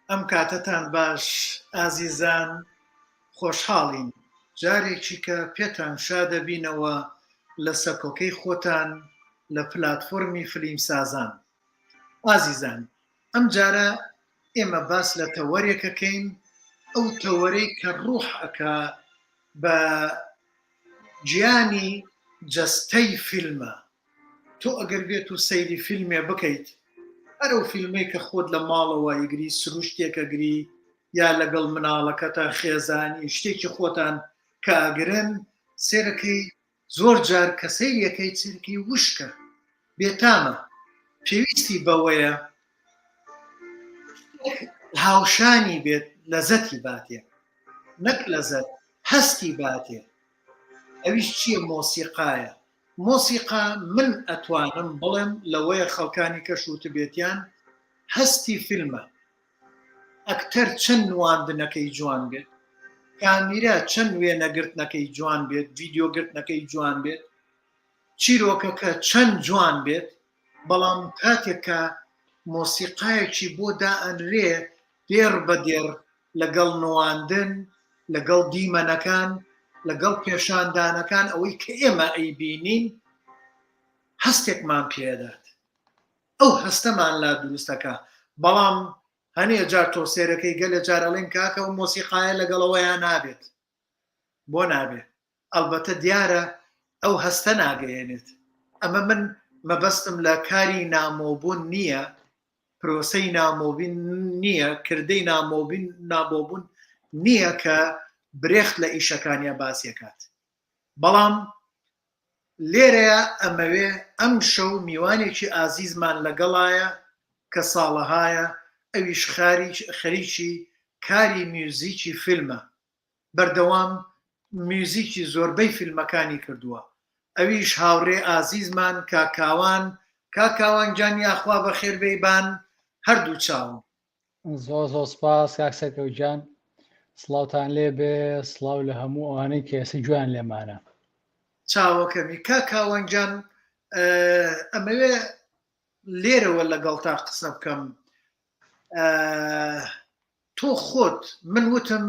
ئەم کاتەتان باش ئازیزان خۆشحاڵین جارێکی کە پێتان شادەبینەوە لە سەکۆکەی خۆتان لە پلاتفۆرمی فلیمسازان ئازیزان ئەم جارە ئێمە باس لە تەوەرێکەکەین ئەو تەوەرەی کە ڕوح ئەکا بە گیانی جەستەی فیلمە تۆ ئەگەر بێت و سەیری فیلمێ بکەیت هەر ئەو فیلمەی کە خۆت لە ماڵەوە ئیگری سروشتێک ئەگری یا لەگەڵ مناڵەکەتە خێزانی شتێکی خۆتان کە ئەگرن سێرەکەی زۆر جار کە سەیرەکەی چرکی وشکە بێتامە پێویستی بەوەیە هاوشانی بێت لەزەتی باتێ نەک لەزەت هەستی باتێ ئەویش چییە مۆسیقایە مۆسیقا من ئەتوانم بڵێم لەوەیە خەڵکانی کەش وتبێتیان هەستی فیلمە ئەکتەر چەند نواندنەکەی جوان بێت کامیرا چەند وێنەگرتنەکەی جوان بێت ڤیدیۆ گرتنەکەی جوان بێت چیرۆکەکە چەند جوان بێت بەڵام کاتێک کە مۆسیقایەکی بۆ دائەنرێ دێڕ بە دێڕ لەگەڵ نواندن، لەگەڵ دیمەنەکان، لەگەڵ پێشاندانەکان ئەوەی کە ئێمە ئەیبینین هەستێکمان پێدات ئەو هەستەمان لا دروستەکە بەڵام هەنێ جار تۆ سێرەکەی گەلێ جار ئەڵێن کاکە و مۆسیقایە لەگەڵەوەیان نابێت بۆ نابێت ئەڵبەتە دیارە ئەو هەستە ناگەیەنێت ئەمە من مەبەستم لە کاری نامۆبوون نییە پرۆسەی نامۆبین نییە کردەی نامۆبین نامۆبوون نییە کە برێخت لە ئیشەکانیا باسیەکات بەڵام لێرەیە ئەمەوێ ئەم شەو میوانێکی ئازیزمان لەگەڵایە کە ساڵەهایە ئەویش خەریکی کاری میوزیکی فیلمە بەردەوام میوزیکی زۆربەی فیلمەکانی کردووە ئەویش هاوڕێ ئازیزمان کاک کاوان کاک کاوان گیان یاخوا بەخێر بێی بان هەردوو چاوم. زۆر زۆر سپاس کاک سەرکەوت گیان سڵاوتان لێ بێ سڵاو لە هەموو ئەوانەی کە ئێستا گوێیان لێمانە. چاوەکەمی کاک کاوان گیان ئەمەوێ لێرەوە لەگەڵتا قسە بکەم تۆ خۆت من وتم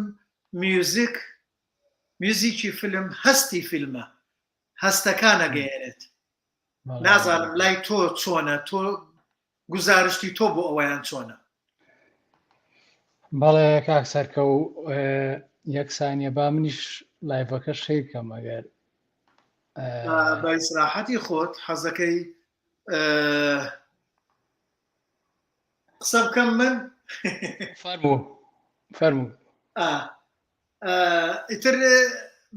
میوزیک میوزیکی فیلم هەستی فیلمە هەستەکان ئەگەیەنێت نازانم لای تۆ چۆنە تۆ گوزارشتی تۆ بۆ ئەوەیان چۆنە بەڵێ کاک سەرکە و یەکسانیە با منیش لایڤەکە شەیرکەم ئەگەر بە ئیسراحەتی خۆت حەزەکەی قسە بکەم من فەرموو فەرموو ئیتر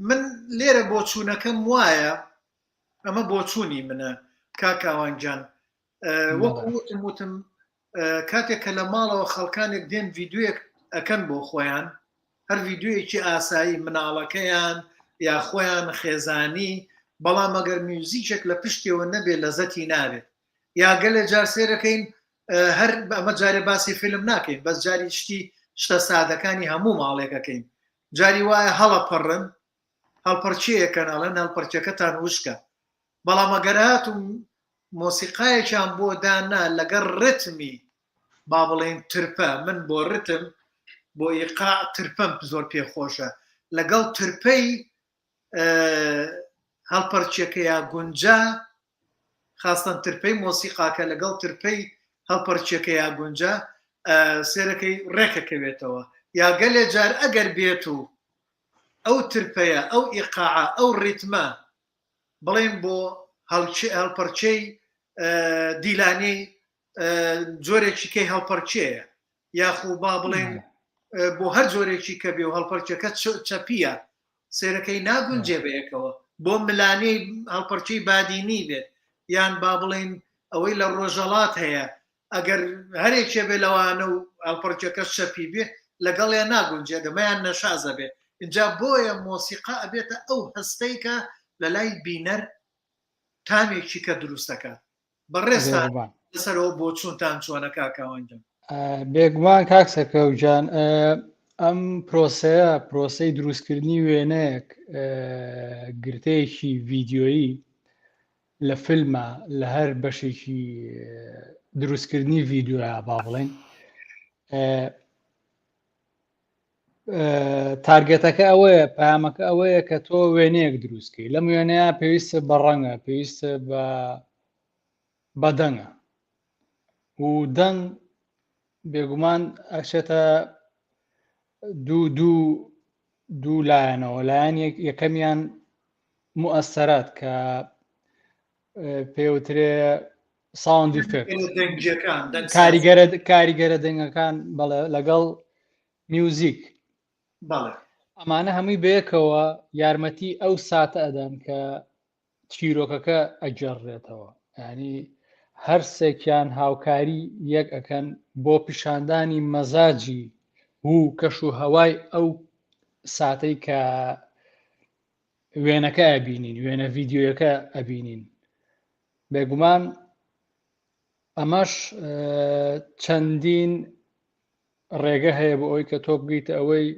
من لێرە بۆچوونەکەم وایە ئەمە بۆچوونی منە کاکاوان گیان وەکو وتم وتم کاتێک کە لە ماڵەوە خەڵکانێک دێن ڤیددیوەک ئەکەن بۆ خۆیان هەر ڤیددیوەکی ئاسایی مناڵەکەیان یا خۆیان خێزانی بەڵام ئەگەر میوزیکێک لە پشتەوە نەبێ لەزەتی نابێت یا گەلێ جار سێرەکەین هەر ئەمە جارێ باسی فیلم ناکەین بەس جاری شتی شتە سادەکانی هەموو ماڵێکەکەین جاری وایە هەڵە پەڕن هەڵپەرچەیەکەن ئەڵێن هەڵپەرچەکەتان وشکە بەڵام ئەگەر هاتوو مۆسیقایەکیان بۆ دانا لەگەڵ ڕتمی با بڵێن ترپە من بۆ ڕتم بۆ ئیقاع ترپەم زۆر پێخۆشە لەگەڵ ترپەی هەڵپەرچەکەیا گونجا خاستەن ترپەی مۆسیقاکە لەگەڵ ترپەی هەڵپەرچەکەیا گونجا سێرەکەی ڕێکەکەوێتەوە یا گەلێ جار ئەگەر بێت و ئەو ترپەیە ئەو ئیقاعە ئەو ڕیتمە بڵێن بۆ هەڵپەرچەی دیلانی جۆرێکی کەی هەڵپەرچەیە یاخو با بڵێن بۆ هەر جۆرێکی کە بێ و هەڵپەرچەکە چەپیە سێرەکەی ناگونجێ بەیەکەوە بۆ ملانەی هەڵپەرچەی بادینی بێت یان با بڵێن ئەوەی لە ڕۆژەڵات هەیە ئەگەر هەرێکێ بێ لەوانە و هەڵپەرچەکە شەپی بێ لەگەڵێ ناگونجێ دەمەیان نەشازە بێ اینجا بۆیە مۆسیقا ئەبێتە ئەو هەستەی کە لە لای بینەر تامێکی کە دروست دەکات بەڕێزتان لەسەرەوە بۆچوونتان چۆنە کاک کاوان گیان؟ بێگومان کاک سەرکەوت گیان ئەم پرۆسەیە پرۆسەی دروستکردنی وێنەیەک گرتەیەکی ڤیدیۆیی لە فیلمە لە هەر بەشێکی دروستکردنی ڤیدیۆیا با بڵێن. target ەکە ئەوەیە پامەکە ئەوەیە کە تۆ وێنەیەک دروستکەی لەم وێنەیە پێویستە بە ڕەنگە پێویستە بە بەدەنگە و دەنگ بێگومان ئەچێتە دوو دوو دوو لایەنەوە لایەن یەکەمیان مؤثرات کە پێوترێ sound effect کاریگەرە کاریگەرە دەنگەکان بەڵێ لەگەڵ میوزیک بەڵێ ئەمانە هەمووی بەیەکەوە یارمەتی ئەو ساتە ئەدەن کە چیرۆکەکە ئەگێڕرێتەوە ینی هەرسێکیان هاوکاری یەک ئەکەن بۆ پیشاندانی مەزاجی و کەش و هەوای ئەو ساتەی کە وێنەکە ئەبینین وێنە ڤیددیویەکە ئەبینین بێگومان ئەمەش چەندین ڕێگە هەیە بۆ ئەوی کە تۆ بگەیتە ئەوەی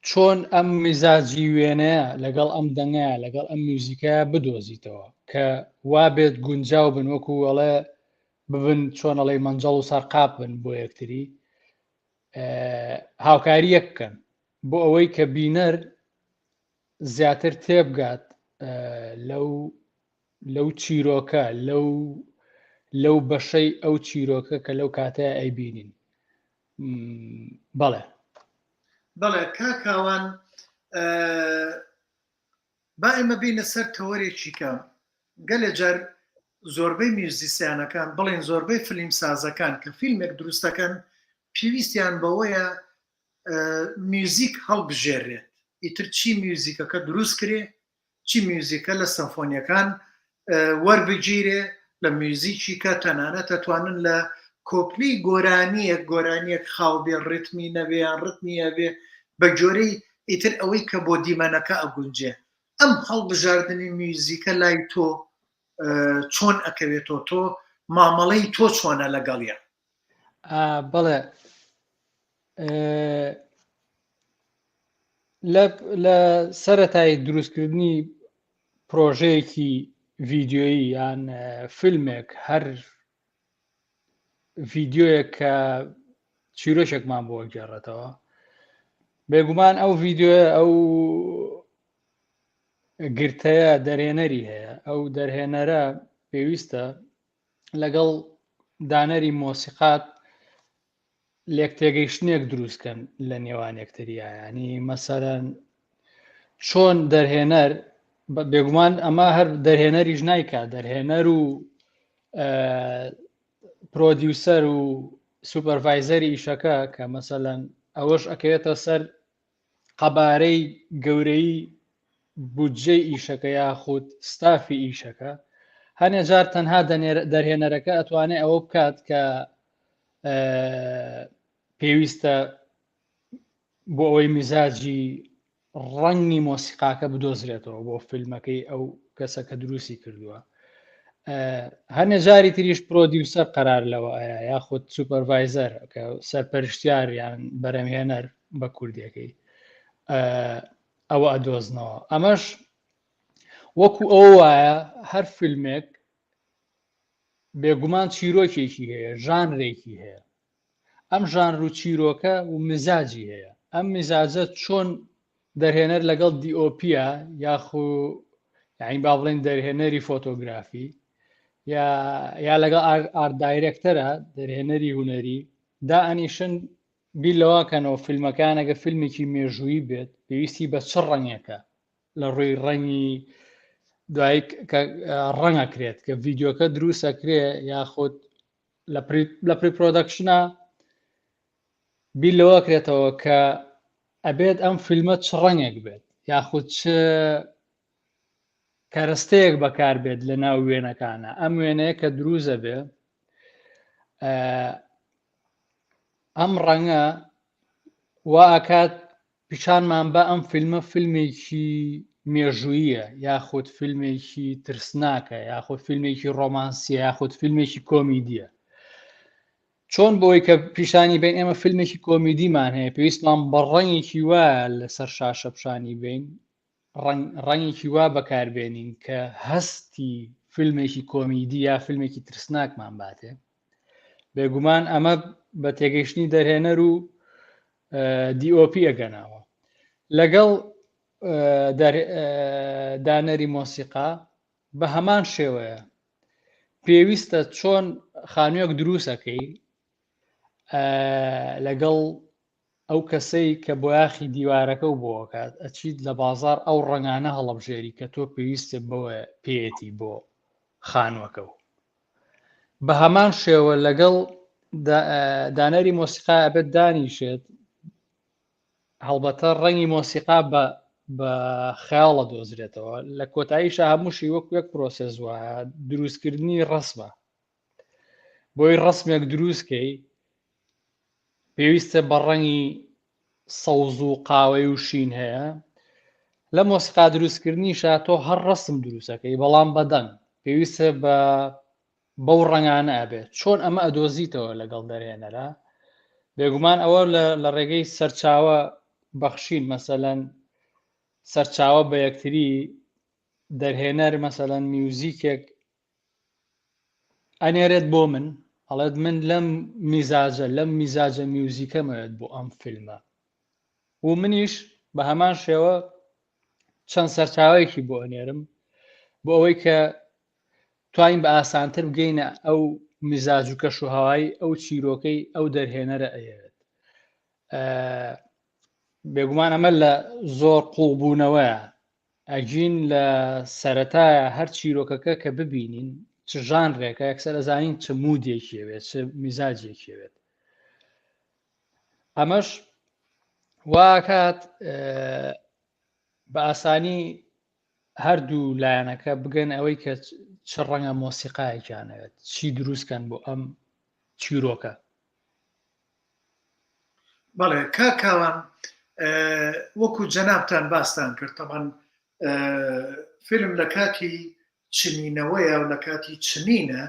چۆن ئەم میزاجی وێنەیە لەگەڵ ئەم دەنگە لەگەڵ ئەم میوزیکە بدۆزیتەوە کە وا بێت گونجاو بن وەکو ئەڵێ ببن چۆن ئەڵێ مەنجەڵ و سەرقاپ بن بۆ یەکتری هاوکاری یەک بکەن بۆ ئەوەی کە بینەر زیاتر تێبگات لەو لەو چیرۆکە لەو لەو بەشەی ئەو چیرۆکە کە لەو کاتەیە ئەیبینین بەڵێ بەڵێ کاکاوان با ئێمە بینە سەر تەوەرێکی کە گەلێ جار زۆربەی میوزیسیانەکان بڵێن زۆربەی فلیم سازەکان کە فیلمێک دروستەکەن پێویستیان بەوەیە میوزیک هەڵبژێرێت ئیتر چی میوزیکەکە دروست کرێ چی میوزیکە لە سەمفۆنیەکان وەربگیرێ لە میوزیکی کە تەنانەت ئەتوانن لە کۆپلی گۆرانیەک گۆرانیەک خاو بێ ڕتمی نەبێ یان ڕتمی هەبێ بە جۆرەی ئیتر ئەوەی کە بۆ دیمەنەکە ئەگونجێ ئەم هەڵبژاردنی میوزیکە لای تۆ چۆن ئەکەوێتەوە تۆ مامەڵەی تۆ چۆنە لەگەڵیان؟ بەڵێ لە سەرەتای دروستکردنی پرۆژەیەکی ڤیددیویی یان فیلمێک هەر ڤیددیویەک کە چیرۆکێکمان بۆ گێڕێتەوە بێگومان ئەو ڤیددیوە ئەو گرتەیە دەرێنەری هەیە ئەو دەرهێنەرە پێویستە لەگەڵ دانەری مۆسیقات لێکتێگەیشتنێک دروست کەن لە نێوان یەکتریا ینی مەسەرەن چۆن دەرهێنەر بێگومان ئەمە هەر دەرهێنەریش نایکا دەرهێنەر و producer و supervisor ی ئیشەکە کە مەسەلەن ئەوەش ئەکەوێتە سەر قەبارەی گەورەی بودجەی ئیشەکە یاخود ستافی ئیشەکە هەنێ جار تەنها دەرهێنەرەکە ئەتوانێت ئەوە بکات کە پێویستە بۆ ئەوەی میزاجی ڕەنگی مۆسیقاکە بدۆزرێتەوە بۆ فیلمەکەی ئەو کەسە کە دروستی کردووە هەنێ جاری تریش producer قەرار لەوە ئەیا یاخود supervisor کە سەرپەرشتیار یان بەرەمهێنەر بە کوردیەکەی ئەوە ئەدۆزنەوە ئەمەش وەکو ئەو وایە هەر فیلمێک بێگومان چیرۆکێکی هەیە ژانرێکی هەیە ئەم ژانر و چیرۆکە و مزاجی هەیە ئەم مزاجە چۆن دەرهێنەر لەگەڵ DOP ە یاخو یعنی با بڵێن دەرهێنەری فۆتۆگرافی یا یا لەگەڵ art director ە دەرهێنەری هونەری دا ئەنیشن بیر لەوەکەنەوە فیلمەکان ئەگە فیلمێکی مێژوویی بێت پێویستی بە چ ڕەنگێکە لە ڕووی ڕەنگی دوای کە ڕەنگە کرێت کە ڤیددیوکە دروستە کرێ یاخود لە pre-production ە بیر لەوە کرێتەوە کە ئەبێت ئەم فیلمە چ ڕەنگێک بێت یاخود چ کەرەستەیەک بەکار بێت لە ناو وێنەکانە ئەم وێنەیە کە دروزە بێ ئەم ڕەنگە وا ئاکات پیشانمان بە ئەم فیلمە فیلمێکی مێژوویە یاخود فیلمێکی ترسناکە یاخود فیلمێکی ڕۆمانسیە یاخود فیلمێکی کۆمیدیە چۆن بۆی کە پیشانی بین ئێمە فیلمێکی کۆمیدیمان هەیە پێویستمان بە ڕەنگێکی وایە لەسەر شاشە پیشانی بین ڕەنگێکی وا بەکاربێنین کە هەستی فیلمێکی کۆمیدی یا فیلمێکی ترسناکمان باتێ بێگومان ئەمە بە تێگەیشتنی دەرهێنەر و DOP ئەگەناوە لەگەڵ دانەری مۆسیقا بە هەمان شێوەیە پێویستە چۆن خانوویەک دروستەکەی لەگەڵ ئەو کەسەی کە بۆیاخی دیوارەکە و بۆکات ئەچیت لە بازار ئەو ڕەنگانە هەڵەبژێری کە تۆ پێویستە بەوە پێیەتی بۆ خانووەکە و بە هەمان شێوە لەگەڵ دانەری مۆسیقا ئەبێت دانیشێت هەڵبەتە ڕەنگی مۆسیقا بە بە خەیاڵە دۆزرێتەوە لە کۆتاییشا هەمووشی وەک یەک پرۆسێس وایە دروستکردنی ڕسمە بۆی ڕسمێک دروستکەی پێویستە بە ڕەنگی سەوز و قاوەی و شین هەیە لە مۆسیقا دروستکردنیشا تۆ هەر ڕسم دروستەکەی بەڵام بەدەنگ پێویستە بە بەو ڕەنگانە ئەبێت چۆن ئەمە ئەدۆزیتەوە لەگەڵ دەرهێنەرە بێگومان ئەوە لە ڕێگەی سەرچاوە بەخشین مەسەلەن سەرچاوە بە یەکتری دەرهێنەر مەسەلەن میوزیکێک ئەنێرێت بۆ من ئەڵێت من لەم میزاجە لەم میزاجە میوزیکەمەوێت بۆ ئەم فیلمە و منیش بە هەمان شێوە چەند سەرچاوەیەکی بۆ ئەنێرم بۆ ئەوەی کە توانین بە ئاسانتر بگەینە ئەو میزاج و کەش و هەوای ئەو چیرۆکەی ئەو دەرهێنەرە ئەیەوێت بێگومان ئەمە لە زۆر قوڵبوونەوەیە ئەگین لە سەتایە هەر چیرۆکەکە کە ببینین چ ژانرێکە یەکسەر ئەزانین چ مودێکیەوێت چ میزاجێکیەوێت ئەمەش واکات بە ئاسانی هەردوو لایەنەکە بگەن ئەوەی کە چ ڕەنگە مۆسیقایەکیانەوێت چی دروستکەن بۆ ئەم چیرۆکە. بەڵێ کاک کاوان وەکو جەنابتان باستان کرد تەبعەن فیلم لە کاتی چنینەوەیە و لە کاتی چنینە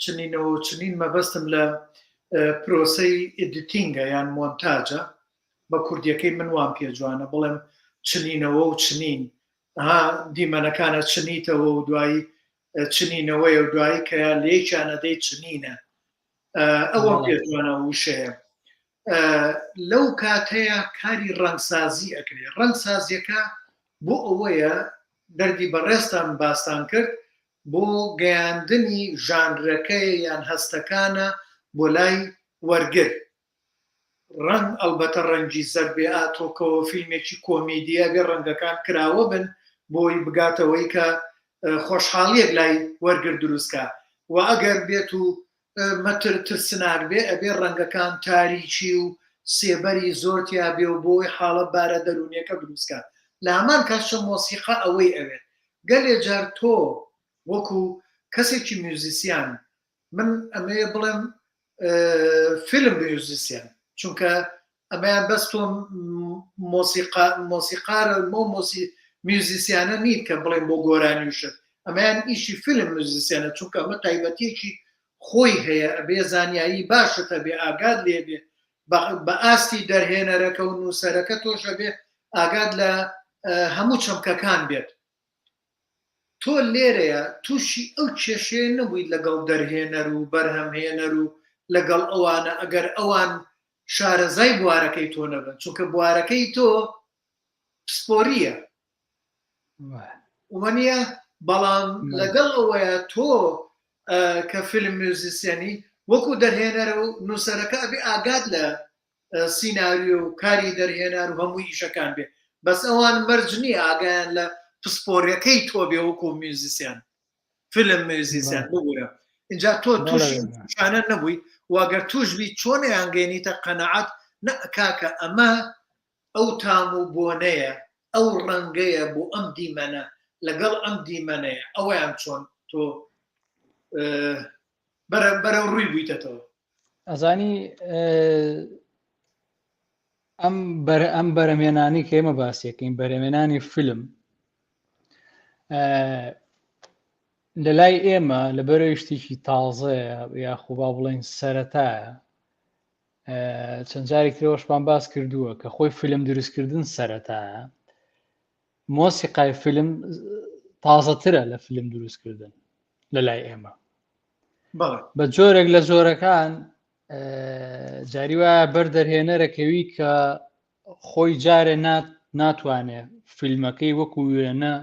چنینەوە و چنین مەبەستم لە پرۆسەی ئیدیتینگە یان مۆنتاجە بە کوردیەکەی من وام پێ جوانە بڵێم چنینەوە و چنین ها دیمەنەکانە چنیتەوە و دوایی چنینەوەیە و دوایی کە لێکیانە دەی چنینە ئەوەم پێ جوانە وشەیە لەو کاتەیە کاری ڕەنگسازی ئەکرێ ڕەنگسازیەکە بۆ ئەوەیە دەردی بەڕێزتان باستان کرد بۆ گەیاندنی ژانرەکەی یان هەستەکانە بۆ لای وەرگر. ڕەنگ ئەڵبەتە ڕەنگی زەرد بێ ئاتۆکەوە فیلمێکی کۆمیدیە بێ ڕەنگەکان کراوە بن بۆی بگاتەوەی کە خۆشحاڵیەک لای وەرگر دروستکا و ئەگەر بێت و مەتر ترسناک بێ ئەبێ ڕەنگەکان تاریکی و سێبەری زۆر تیا بێ و بۆی حاڵە بارە دەروونیەکە دروستکا لە هەمان کاتشە مۆسیقا ئەوەی ئەوێت گەلێ جار تۆ وەکو کەسێکی میوزیسیان من ئەمەیە بڵێم فیلم میوزیسیان چونکە ئەمەیان بەس تۆ مۆسیقا مۆسیقارە مۆ مۆسی میوزیسیانە نیت کە بڵێن بۆ گۆرانی و شت ئەمەیان ئیشی فیلم میوزیسیانە چونکە ئەمە تایبەتیەکی خۆی هەیە ئەبێ زانیاری باشت هەبێ ئاگات لێ بێ بە ئاستی دەرهێنەرەکە و نووسەرەکە تۆش ئەبێ ئاگات لە هەموو چەمکەکان بێت تۆ لێرەیە تووشی ئەو کێشەیە نەبوویت لەگەڵ دەرهێنەر و بەرهەمهێنەر و لەگەڵ ئەوانە ئەگەر ئەوان شارەزای بوارەکەی تۆ نەبن چونکە بوارەکەی تۆ پسپۆریە وەنیە بەڵام لەگەڵ ئەوەیە تۆ کە فیلم میوزیسیەنی وەکو دەرهێنەرە و نووسەرەکە ئەبێ ئاگات لە سیناریۆ و کاری دەرهێنان و هەموو ئیشەکان بێ بەس ئەوان مەرج نییە ئاگایان لە پسپۆریەکەی تۆ بێ وەکو میوزیسیان فیلم میوزیسیان ببورە اینجا تۆ تووشی شانە نەبووی واگەر توش بی چۆن یانگەێنیتە قەنەعەت نە کاکە ئەمە ئەو تام و بۆنەیە ئەو ڕەنگەیە بۆ ئەم دیمەنە لەگەڵ ئەم دیمەنەیە ئەوەیان چۆن تۆ بەرە بەرەو ڕووی بوویتەتەوە ئەزانی ئەم بەر ئەم بەرەمێنانی کە ئێمە باسیەکەین بەرەمێنانی فیلم لە لای ئێمە لە بەرەوەی شتێکی تازەیە یاخوبا بڵێن سەتایە چەند جارێک ترەوەشمان باس کردووە کە خۆی فیلم دروستکردن سەتایە مۆسیقای فیلم تازەترە لە فیلم دروستکردن لە لای ئێمە بە جۆرێک لە جۆرەکان. جاری وایە بەر دەرهێنەرەکەوی کە خۆی جارێ ناتوانێ فیلمەکەی وەکو وێنە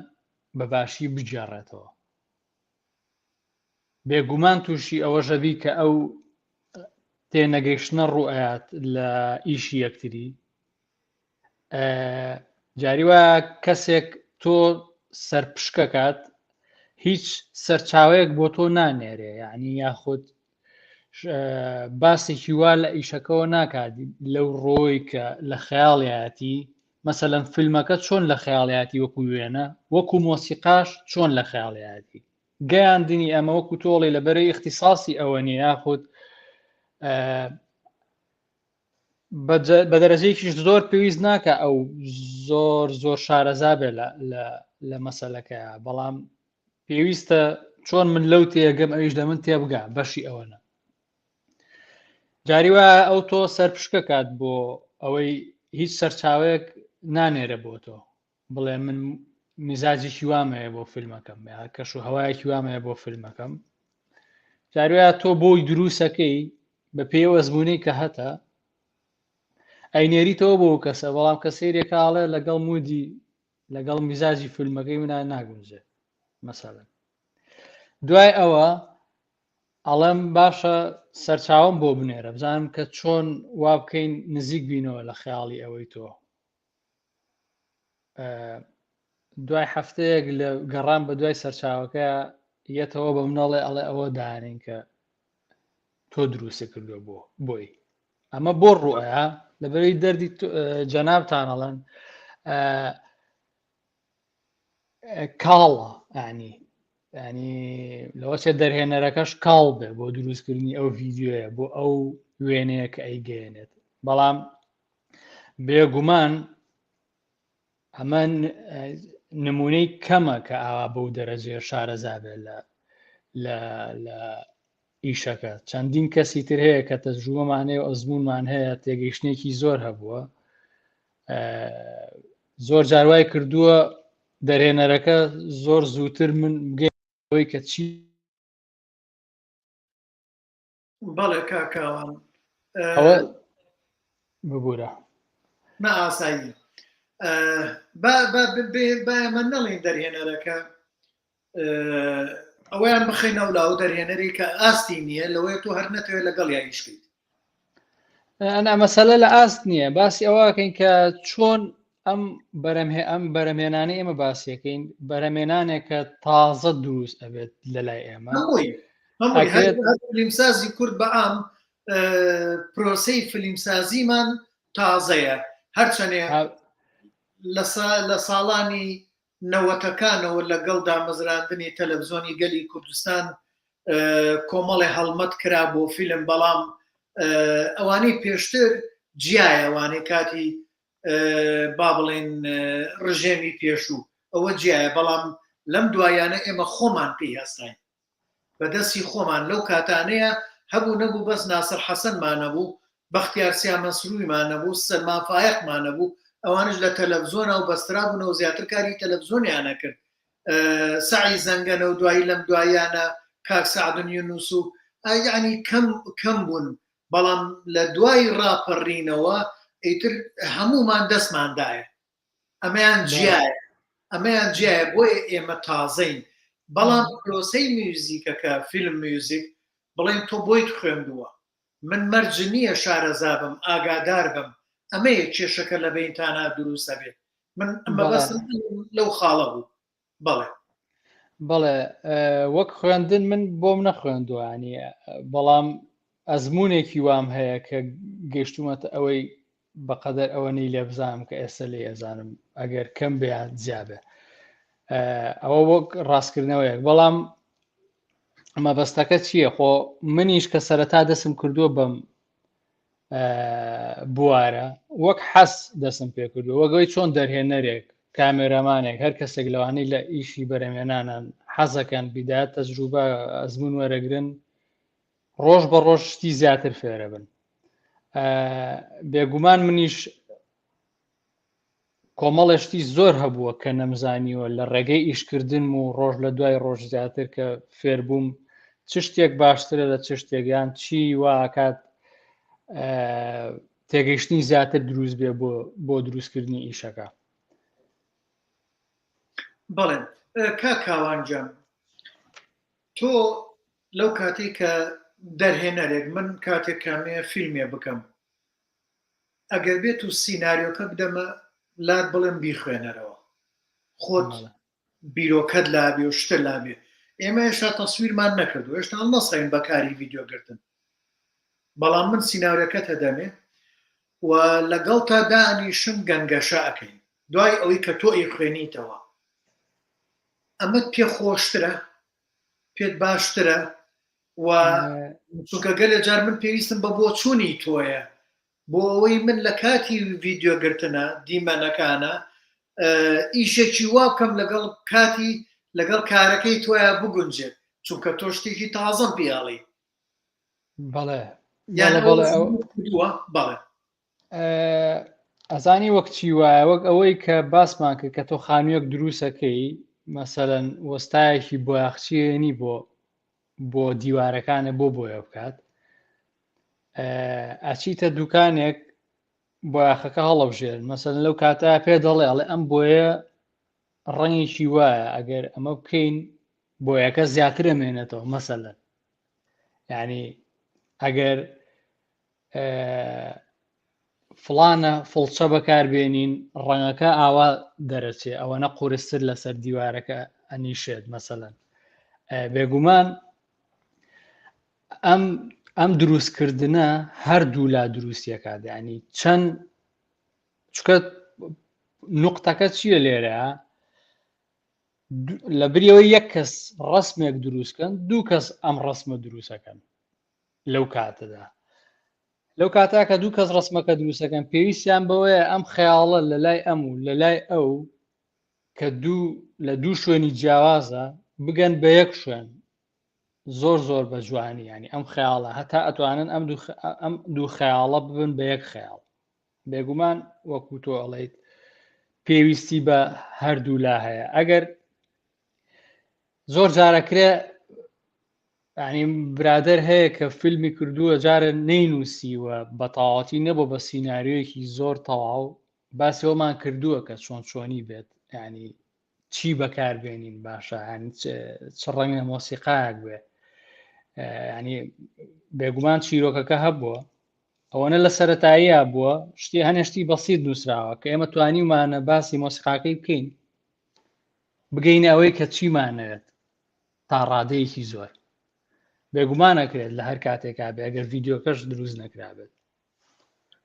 بە باشی بگێڕێتەوە. بێگومان تووشی ئەوەشەبی کە ئەو تێنەگەیشتنە ڕوئەیات لە ئیشی یەکتری. جاری وایە کەسێک تۆ سەرپشکەکات هیچ سەرچاوەیەک بۆ تۆ نانێرێ، یعنی یاخود باسێکی وا لە ئیشەکەەوە ناکات لەو ڕۆی کە لە خەیاڵیەتی. مەسەلەن فیلمەکە چۆن لە خەیاڵیاتی وەکو وێنە، وەکو مۆسیقاش چۆن لە خەیاڵیاتی گەیاندنی ئەمە وەکو تۆڵی لە بەرەی اختصاصی ئەوە نیە، یاخود بە دەرەجەیەکیش زۆر پێویست ناکە ئەو زۆر زۆر شارەزا بێ لە مەسەلەکەیە، بەڵام پێویستە چۆن من لەو تێگەم ئەویش لە من تێبگا بەشی ئەوەنە. جاری وایە ئەو تۆ سەرپشکە کات بۆ ئەوەی هیچ سەرچاوەیەک نانێرە بۆ تۆ بڵێ من میزاجێکی وام هەیە بۆ فیلمەکەم یا کەش و هەوایەکی وام هەیە بۆ فیلمەکەم. جاری وایە تۆ بۆی دروستەکەی بە پێی ئەزموونەی کە هەتە ئەینێریتەوە بۆ کەسە، بەڵام کە سەیرێکاڵێ لەگەڵ مودی لەگەڵ میزاجی فیلمەکەی منە ناگونجێ مەسەلەن. دوای ئەوە ئەڵێم باشە سەرچاوم بۆ بنێرە بزانم کە چۆن وا بکەین نزیک بینەوە لە خەیاڵی ئەوەی تۆ. دوای هەفتەیەک لە گەڕان بە دوای سەرچاوەکە یەتەوە بە منەڵێ ئەڵێ ئەوە دانین کە تۆ دروستە کردووە بۆ بۆی. ئەمە بۆ ڕوئەیە لەبەرەی دەردی جەنابتان ئەڵێن کاڵە، ینی ینی لەوە چێ دەرهێنەرەکەش کاڵ بێ بۆ دروستکردنی ئەو ڤیدیۆیە بۆ ئەو وێنەیە کە ئەیگەیەنێت. بەڵام بێگومان ئەمە نمونەی کەمە کە ئاوا بەو دەرەجەیە شارەزا بێت لە لە ئیشەکە. چەندین کەسی تر هەیە کە تەجروبەمان هەیە و ئەزمونمان هەیە، تێگەیشتنێکی زۆر هەبووە، زۆر جاروای کردووە دەرهێنەرەکە زۆر زووتر من بگەی کە چی. بەڵێ کاکاوان، ئەوە ببوورە. نا ئاسایی. با ئێمە نەڵێین دەرهێنەرەکە ئەوەیان بخەینە ئەو لاوە دەرهێنەری کە ئاستی نییە، لەوەیە تۆ هەر نەتەوێت لەگەڵ یا ئیش بکەیت. ئەنا مەسەلە لە ئاست نییە، باسی ئەوەکەین کە چۆن ئەم بەرەمهێ ئەم بەرەمێنانی ئێمە باسیەکەین، بەرەمێنانێک کە تازە دروست ئەبێت لە لای ئێمە. فیلمسازی کورد بە عام پرۆسەی فیلمسازیمان تازەیە، هەرچەنێ لە ساڵانی نەوەتەکانەوە لەگەڵ دامەزراندنی تەلەڤزیۆنی گەلی کوردستان کۆمەڵێ هەڵمەت کرا بۆ فیلم، بەڵام ئەوانەی پێشتر جیایە، ئەوانەی کاتی با بڵێن ڕژێمی پێشوو ئەوە جیایە، بەڵام لەم دوایانە ئێمە خۆمان پێی هەستاین بەدەستی خۆمان. لەو کاتانەیە هەبوو نەبوو بەس ناسر حەسەنمان نەبوو، بەختیار سیامەسرویمان نەبوو، سەلمان فایەقمان نەبوو، ئەوانش لە تەلەڤزیۆنە و بەسترابوونەوە زیاتر کاری تەلەڤزیۆنیان نەکرد. سەعی زەنگەنە و دوایی لەم دواییانە کاک سەعدون یونس و یعنی کەم کەم بوون، بەڵام لە دوای ڕاپەڕینەوە ئیتر هەمومان دەستماندایە. ئەمەیان جیایە، ئەمەیان جیایە، بۆیە ئێمە تازەین. بەڵام پرۆسەی میوزیکەکە، فیلم میوزیک، بڵێن تۆ بۆیت خوێندووە، من مەرج نییە شارەزا بم، ئاگادار بم، ئەمەیە کێشەکە لە بەینتانا دروست ئەبێت. من مەبەستم لەو خاڵە بوو. بەڵێ. بەڵێ، وەک خوێندن من بۆم نەخوێندووە، ینی بەڵام ئەزمونێکی وام هەیە کە گەیشتومەتە ئەوەی بەقەدەر ئەوە نەی لێ بزانم کە ئێستا لێ ئەزانم، ئەگەر کەم بێ یان زیا بێ، ئەوە وەک ڕاستکردنەوەیەک. بەڵام مەبەستەکە چییە؟ خۆ منیش کە سەرەتا دەسم کردووە بەم بوارە وەک حەز دەسم پێ کردووە، وەگەوەی چۆن دەرهێنەرێک، کامێرەمانێک، هەر کەسێک لەوانەی لە ئیشی بەرەمێنانان حەزەکەن بیدات تەجروبە ئەزمون وەرەگرن، ڕۆژ بە ڕۆژ شتی زیاتر فێرە بن. بێگومان منیش کۆمەڵێ شتی زۆر هەبووە کە نەمزانیوە لە ڕێگەی ئیشکردنم و ڕۆژ لە دوای ڕۆژ زیاتر کە فێربووم چ شتێک باشترە لە چ شتێک، یان چی واکات. تێگەیشتنی زیاتر دروست بێ بۆ بۆ دروستکردنی ئیشەکە. بەڵێ کاک کاوان گیان تۆ لەو کاتێک کە دەرهێنەرێک من کاتێک کامێ فیلمێ بکەم ئەگەر بێت و سیناریۆکە بدەمە لات بڵێم بیخوێنەرەوە خۆت بیرۆکەت لابێ و شتە لابێ ئێمە هێشتا تەسویرمان نەکردو هێشتا هەڵنەساین بە کاری ڤیدیۆ گرتن بەڵام من سیناریۆکەت ئەدەمێ و لەگەڵ تا دانیشم گەنگەشە ئەکەین دوای ئەوەی کە تۆ ئەیخوێنیتەوە ئەمەت پێ خۆشترە پێت باشترە و چونکە گەلێ جار من پێویستم بە بۆچوونی تۆیە بۆ ئەوەی من لە کاتی ڤیدیۆ گرتنە دیمەنەکانە ئیشێکی وا بکەم لەگەڵ کاتی لەگەڵ کارەکەی تۆیا بگونجێت چونکە تۆ شتێکی تازەم پێڵی بەڵێ بەڵێ ئەزانی وەک چی وایە وەک ئەوەی کە باسمان کرد کە تۆ خانوویەک دروستەکەی مەسەەن وەستایەکی بۆیاخچیێنی بۆ بۆ دیوارەکانە بۆ بۆیە بکات ئەچیتە دوکانێک بۆیاخەکە هەڵەبژێر مەسەن لەو کاتە پێ دەڵێ ئەڵێ ئەم بۆیە ڕەنگێکی وایە ئەگەر ئەمە بکەین بۆیەکە زیاتر ئەمێنێتەوە مەسەلەن یعنی ئەگەر فڵانە فڵچە بەکاربێنین ڕەنگەکە ئاوا دەرەچێ ئەوەنە قورستر لەسەر دیوارەکە ئەنیشێت مەسەلەن بێگومان ئەم ئەم دروستکردنە هەردوو لا دروستیەکات ینی چەند چکە نقطەکە چییە لێرە لە بریەوەی یەک کەس ڕسمێک دروستکەن دوو کەس ئەم ڕسمە دروستەکەن لەو کاتەدا لەو کاتا کە دوو کەس ڕسمەکە دروستەکەن پێویستیان بەوەیە ئەم خەیاڵە لە لای ئەم و لە لای ئەو کە دوو لە دوو شوێنی جیاوازە بگەن بە یەک شوێن زۆر زۆر بە جوانی ینی ئەم خەیاڵە هەتا ئەتوانن ئەم دوو ئەم دوو خەیاڵە ببن بە یەک خەیاڵ بێگومان وەکو تۆ ئەڵیت پێویستی بە هەردوو لا هەیە ئەگەر زۆر جارەکرێ ینی برادر هەیە کە فیلمی کردووە جارە نەینووسیوە بە تەواوەتی نەبوو بە سینناریۆیەکی زۆر تەواو باسی ئەومان کردووە کە چۆن چۆنی بێت ینی چی بەکاربێنین باشە ینی چ ڕەنگە مۆسیقایەک بێ ینی بێگومان چیرۆکەکە هەبووە ئەوەنە لە سەتاییە بووە شتی هەنێشتی بەسییت نووسراوە کە ئێمە توانیمانە باسی مۆسیقاکەی بکەین بگەینە ئەوەی کە چیمانەوێت تا ڕادەیەکی زۆر بێگومان ئەکرێت لە هەر کاتێکا بێ ئەگەر ڤیددیوکەش دروست نەکرابێت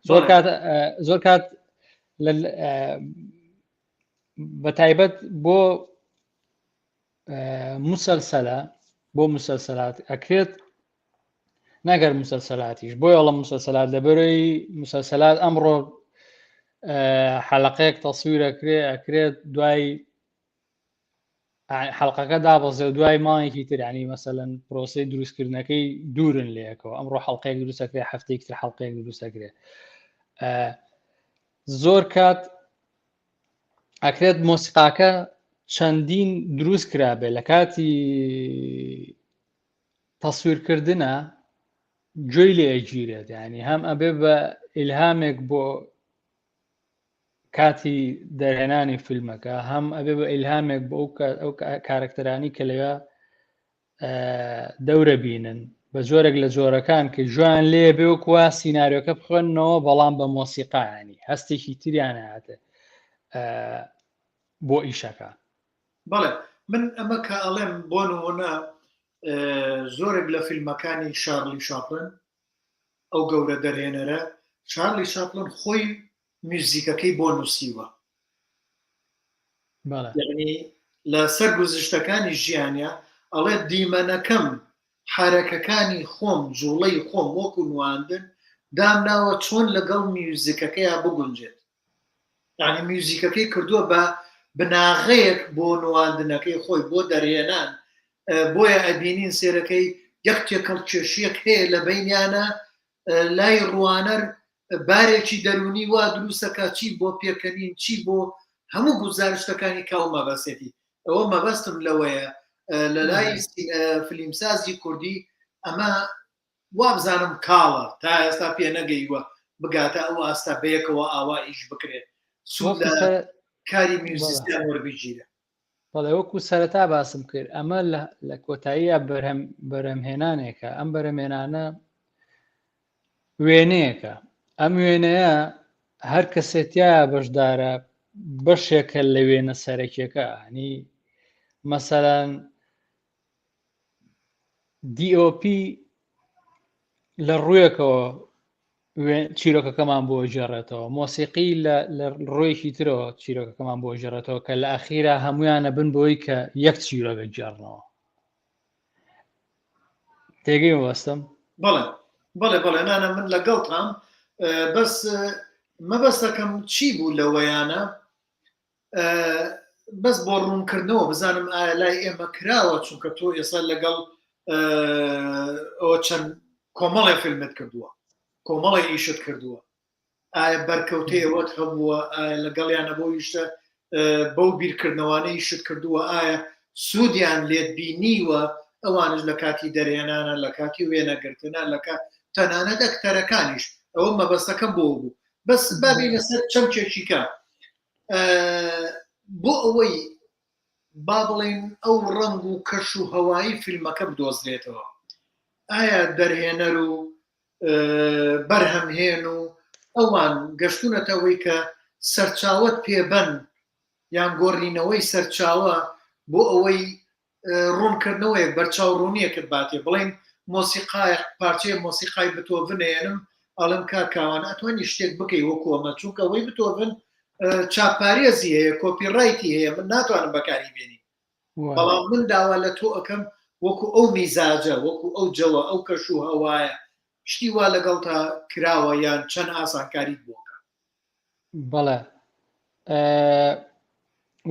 زۆر کات زۆر کات بە تایبەت بۆ مسلسلە بۆ مسلسلات ئەکرێت نەگەر مسلسلاتیش بۆ ئەڵە مسلسلات لەبەرەی مسلسلات ئەمڕۆ حەلقەیەک تەسویرەکرێ ئەکرێت دوای حەڵقەکە دابەزێ و دوای مانگێکی تر ینی مەسەلەن پرۆسەی دروستکردنەکەی دوورن لەیەکەوە ئەمڕۆ حەڵقەیەک دروستەکرێ هەفتەیەکی تر حەڵقەیەک دروستەکرێ زۆر کات ئەکرێت مۆسیقاکە چەندین دروست کرابێ لە کاتی تەسویرکردە گوێی لێ ئەگیرێت ینی هەم ئەبێ بە ئیلهامێک بۆ کاتی دەرهێنانی فیلمەکە هەم ئەبێ بە ئیلهامێک بۆ ئەو کارەکتەرانی کە لەوێ دەورە بینن بە جۆرێک لە جۆرەکان کە جوان لێ بێ وەکووا سینناریۆکە بخوێنەوە بەڵام بە مۆسیقایانی هەستێکی تریان هاتێ بۆ ئیشەکە بەڵێ من ئەمە کە ئەڵێم بۆ نمونە زۆرێک لە فیلمەکانی شارلی شاپلن ئەو گەورە دەرهێنەرە چارلی چاپلن خۆی میوزیکەکەی بۆ نووسیوە یعنی لە سەر گوزشتەکانی ژیانە ئەڵێ دیمەنەکەم حرەکەکانی خۆم جوڵەی خۆم وەکو نواندن دامناوە چۆن لەگەڵ میوزیکەکەیا بگونجێت یعنی میوزیکەکەی کردووە بە بناغەیەک بۆ نواندنەکەی خۆی بۆ دەرهێنان بۆیە ئەبینین سێرەکەی یەک تێکەڵ کێشیەک هەیە لە بینیانە لای ڕوانەر بارێکی دەرونی وا دروستەکە چی بۆ پێکەنین چی بۆ هەموو گوزارشتەکانی کاو مەبەسێتی ئەوە مەبەستم لەوەیە لە لای فلیمسازی کوردی ئەمە. وابزانم کاڵە تا ئێستا پێ نەگەیوە بگاتە ئەو ئاستا بەیەکەوە ئاوا ئیش بکرێت سوود لە کاری میوزیسیان وەربگیرێ. بەڵێ وەکو سەرەتا باسم کرد ئەمە لە کۆتاییە بەرهەم بەرهەمهێنانێکە ئەم بەرهەمێنانە وێنەیەکە ئەم وێنەیە هەر کەسێتیایە بەشدارە بەشێکە لە وێنە سەرەکیەکە هەنی مەسەلەن DOP لە ڕوویەکەوە چیرۆکەکەمان بۆ گێڕێتەوە مۆسیقی لە ڕوویەکی ترەوە چیرۆکەکەمان بۆ گێڕێتەوە کە لە ئەخیرا هەمویانە بن بۆی کە یەک چیرۆکە گێڕنەوە تێگەی وەستم بەڵێ بەڵێ بەڵێ نانە من لەگەڵتام بەس مەبەستەکەم چی بوو لەوەیانە بەس بۆ ڕوونکردنەوە بزانم ئایا لای ئێمە کراوە چونکە تۆ ئێستا لەگەڵ ئەوە چەند کۆمەڵێ فیلمت کردووە کۆمەڵێ ئیشت کردووە ئایا بەرکەوتەی ئەوەت هەبووە ئایا لەگەڵیانە بۆ ئیشتە بەو بیرکردنەوانە ئیشت کردووە ئایا سوودیان لێت بینیوە ئەوانش لە کاتی دەرهێنانە لە کاتی وێنەگرتنە لە کات تەنانەت ئەکتەرەکانیش ئەوە مەبەستەکەم بۆ بوو بەس بابینە سەر چەمکێکی کە بۆ ئەوەی با بڵێن ئەو ڕەنگ و کەش و هەوایی فیلمەکە بدۆزرێتەوە ئایا دەرهێنەر و بەرهەمهێن و ئەوان گەشتونەتەوەی کە سەرچاوت پێبەن یان گۆڕینەوەی سەرچاوە بۆ ئەوەی ڕوونکردنەوەیەک بەرچاو ڕوونیەکت باتێ بڵێن مۆسیقای پارچەیە مۆسیقای بتۆڤن ئەیەنم ئەڵێم کاک کاوان ئەتوانی شتێک بکەی وەکو ئەمە چونکە ئەوەی بتۆڤن چاپارێزی هەیە copyright ی هەیە من ناتوانم بەکاری بێنی بەڵام من داوا لە تۆ ئەەکەم وەکو ئەو میزاجە وەکو ئەو جەوە ئەو کەش و هەوایە شتی وا لەگەڵ تا کراوە یان چەند ئاسانکاریت بۆکە بەڵێ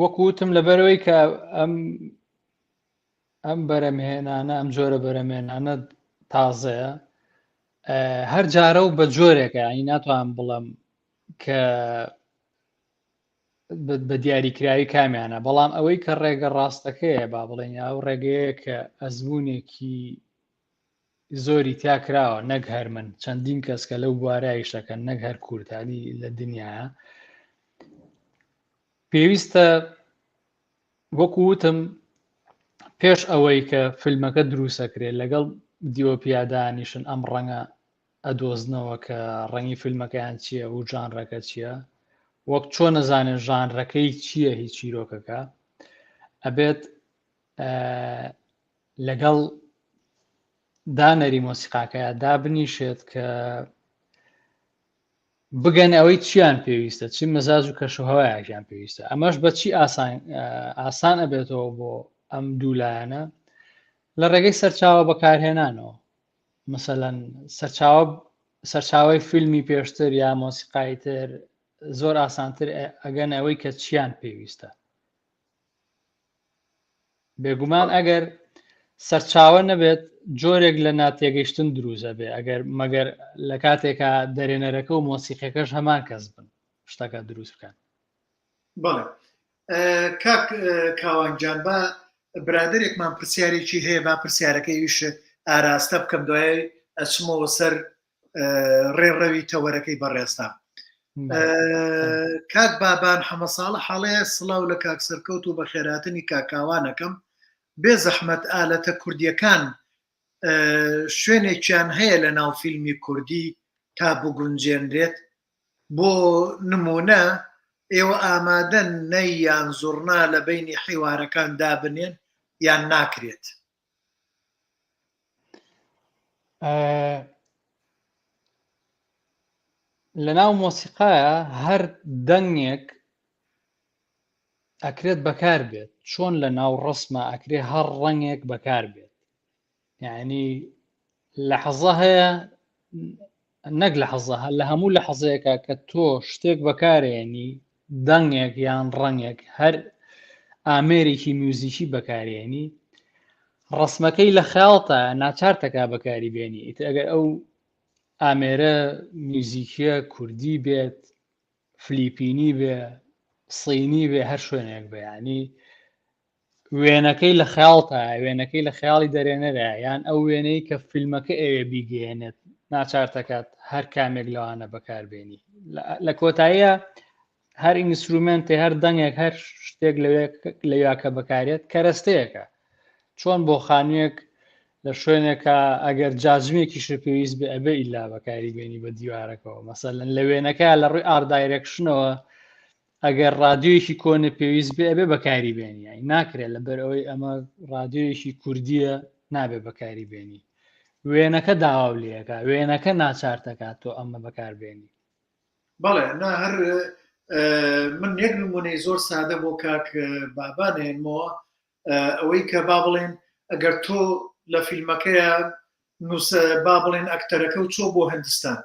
وەکو وتم لەبەرەوەی کە ئەم ئەم بەرەمهێنانە ئەم جۆرە بەرەمێنانە تازەیە هەر جارە و بە جۆرێکە ینی ناتوانم بڵم کە بە دیاریکراوی کامیانە بەڵام ئەوەی کە ڕێگە ڕاستەکەیە با بڵێن ئەو ڕێگەیە کە ئەزمونێکی زۆری تیا کراوە نەک هەر من چەندین کەس کە لەو بوارە ئیشەکەن نەک هەر کوردانی لە دنیاە پێویستە وەکو وتم پێش ئەوەی کە فیلمەکە دروستەکرێت لەگەڵ دیۆپیادانیشن ئەم ڕەنگە ئەدۆزنەوە کە ڕەنگی فیلمەکەیان چییە و ژانرەکە چییە وەک چۆن نەزانێت ژانرەکەی چییە هی چیرۆکەکە ئەبێت لەگەڵ دانەری مۆسیقاکەیا دابنیشێت کە بگەن ئەوەی چیان پێویستە چی مەزاج و کەشوهوایەکیان پێویستە ئەمەش بە چی ئاسان ئاسان ئەبێتەوە بۆ ئەم دوو لایەنە لە ڕێگەی سەرچاوە بەکارهێنانەوە مثلەن سەرچاوە سەرچاوی فیلمی پێشتر یا مۆسیقای تر زۆر ئاسانتر ئەگەن ئەوەی کە چیان پێویستە بێگومان ئەگەر سەرچاوە نەبێت جۆرێک لە ناتێگەیشتن دروست ئەبێ ئەگەر مەگەر لە کاتێکا دەرێنەرەکە و مۆسیقەکەش هەمان کەس بن شتەکە دروست بکەن. بەڵێ کاک کاوان گیان با برادەرێکمان پرسیارێکی هەیە با پرسیارەکەی ئیش ئاراستە بکەم دوای ئەچمەوە سەر ڕێڕەوی تەوەرەکەی بەڕێزتان کاک بابان حەمەساڵە حاڵەیە سڵاو لە کاک سەرکەوت و بەخێراتنی کاکاوانەکەم بێ زەحمەت ئالەتە کوردیەکان شوێنێکیان هەیە لە ناو فیلمی کوردی تا بگونجێنرێت بۆ نمونە ئێوە ئامادەن نەی یان زوڕنا لە بینی حیوارەکان دابنێن یان ناکرێت؟ لەناو مۆسیقایە هەر دەنگێک ئەکرێت بەکار بێت چۆن لە ناو ڕسمە ئەکرێ هەر ڕەنگێک بەکار بێت یعنی لە حەزە هەیە نەک لە حەزە لە هەموو لە حەزەیەکە کە تۆ شتێک بەکارێنی دەنگێک یان ڕەنگێک هەر ئامێرێکی میوزیکی بەکارێنی ڕسمەکەی لە خەیاڵتا ناچارتەکە بەکاری بێنی ئیتر ئەگەر ئەو ئامێرە میوزیکیە کوردی بێت فلیپینی بێ سینی بێ هەر شوێنێک بێ ینی. وێنەکەی لە خەیاڵتا وێنەکەی لە خەیاڵی دەرێنەرە یان ئەو وێنەی کە فیلمەکە ئەوێ بیگەیەنێت ناچارتەکات هەر کامێک لەوانە بەکاربێنی لە کۆتاییە هەر instrument ێ هەر دەنگێک هەر شتێک لەوێ لەویا کە بەکارێت کەرەستەیەکە چۆن بۆ خانوویەک لە شوێنێکە ئەگەر جاجمێکیش پێویست بێ ئەبێ ئیلا بەکاری بێنی بە دیوارەکەەوە مەسەلەن لە وێنەکە لە ڕووی art direction ەوە ئەگەر ڕادیۆیەکی کۆنە پێویست بێ ئەبێ بەکاری بێنی یانی ناکرێت لەبەر ئەوەی ئەمە ڕادیۆیەکی کوردیە نابێ بەکاری بێنی وێنەکە داواو لەکە وێنەکە ناچارتەکات تۆ ئەمە بەکاربێنی بەڵێ نا هەر من یەک نمونەی زۆر سادە بۆ کاک بابان هێنمەوە ئەوەی کە با بڵێن ئەگەر تۆ لە فیلمەکەیە نووسە با بڵێن ئەکتەرەکە و چۆ بۆ هندستان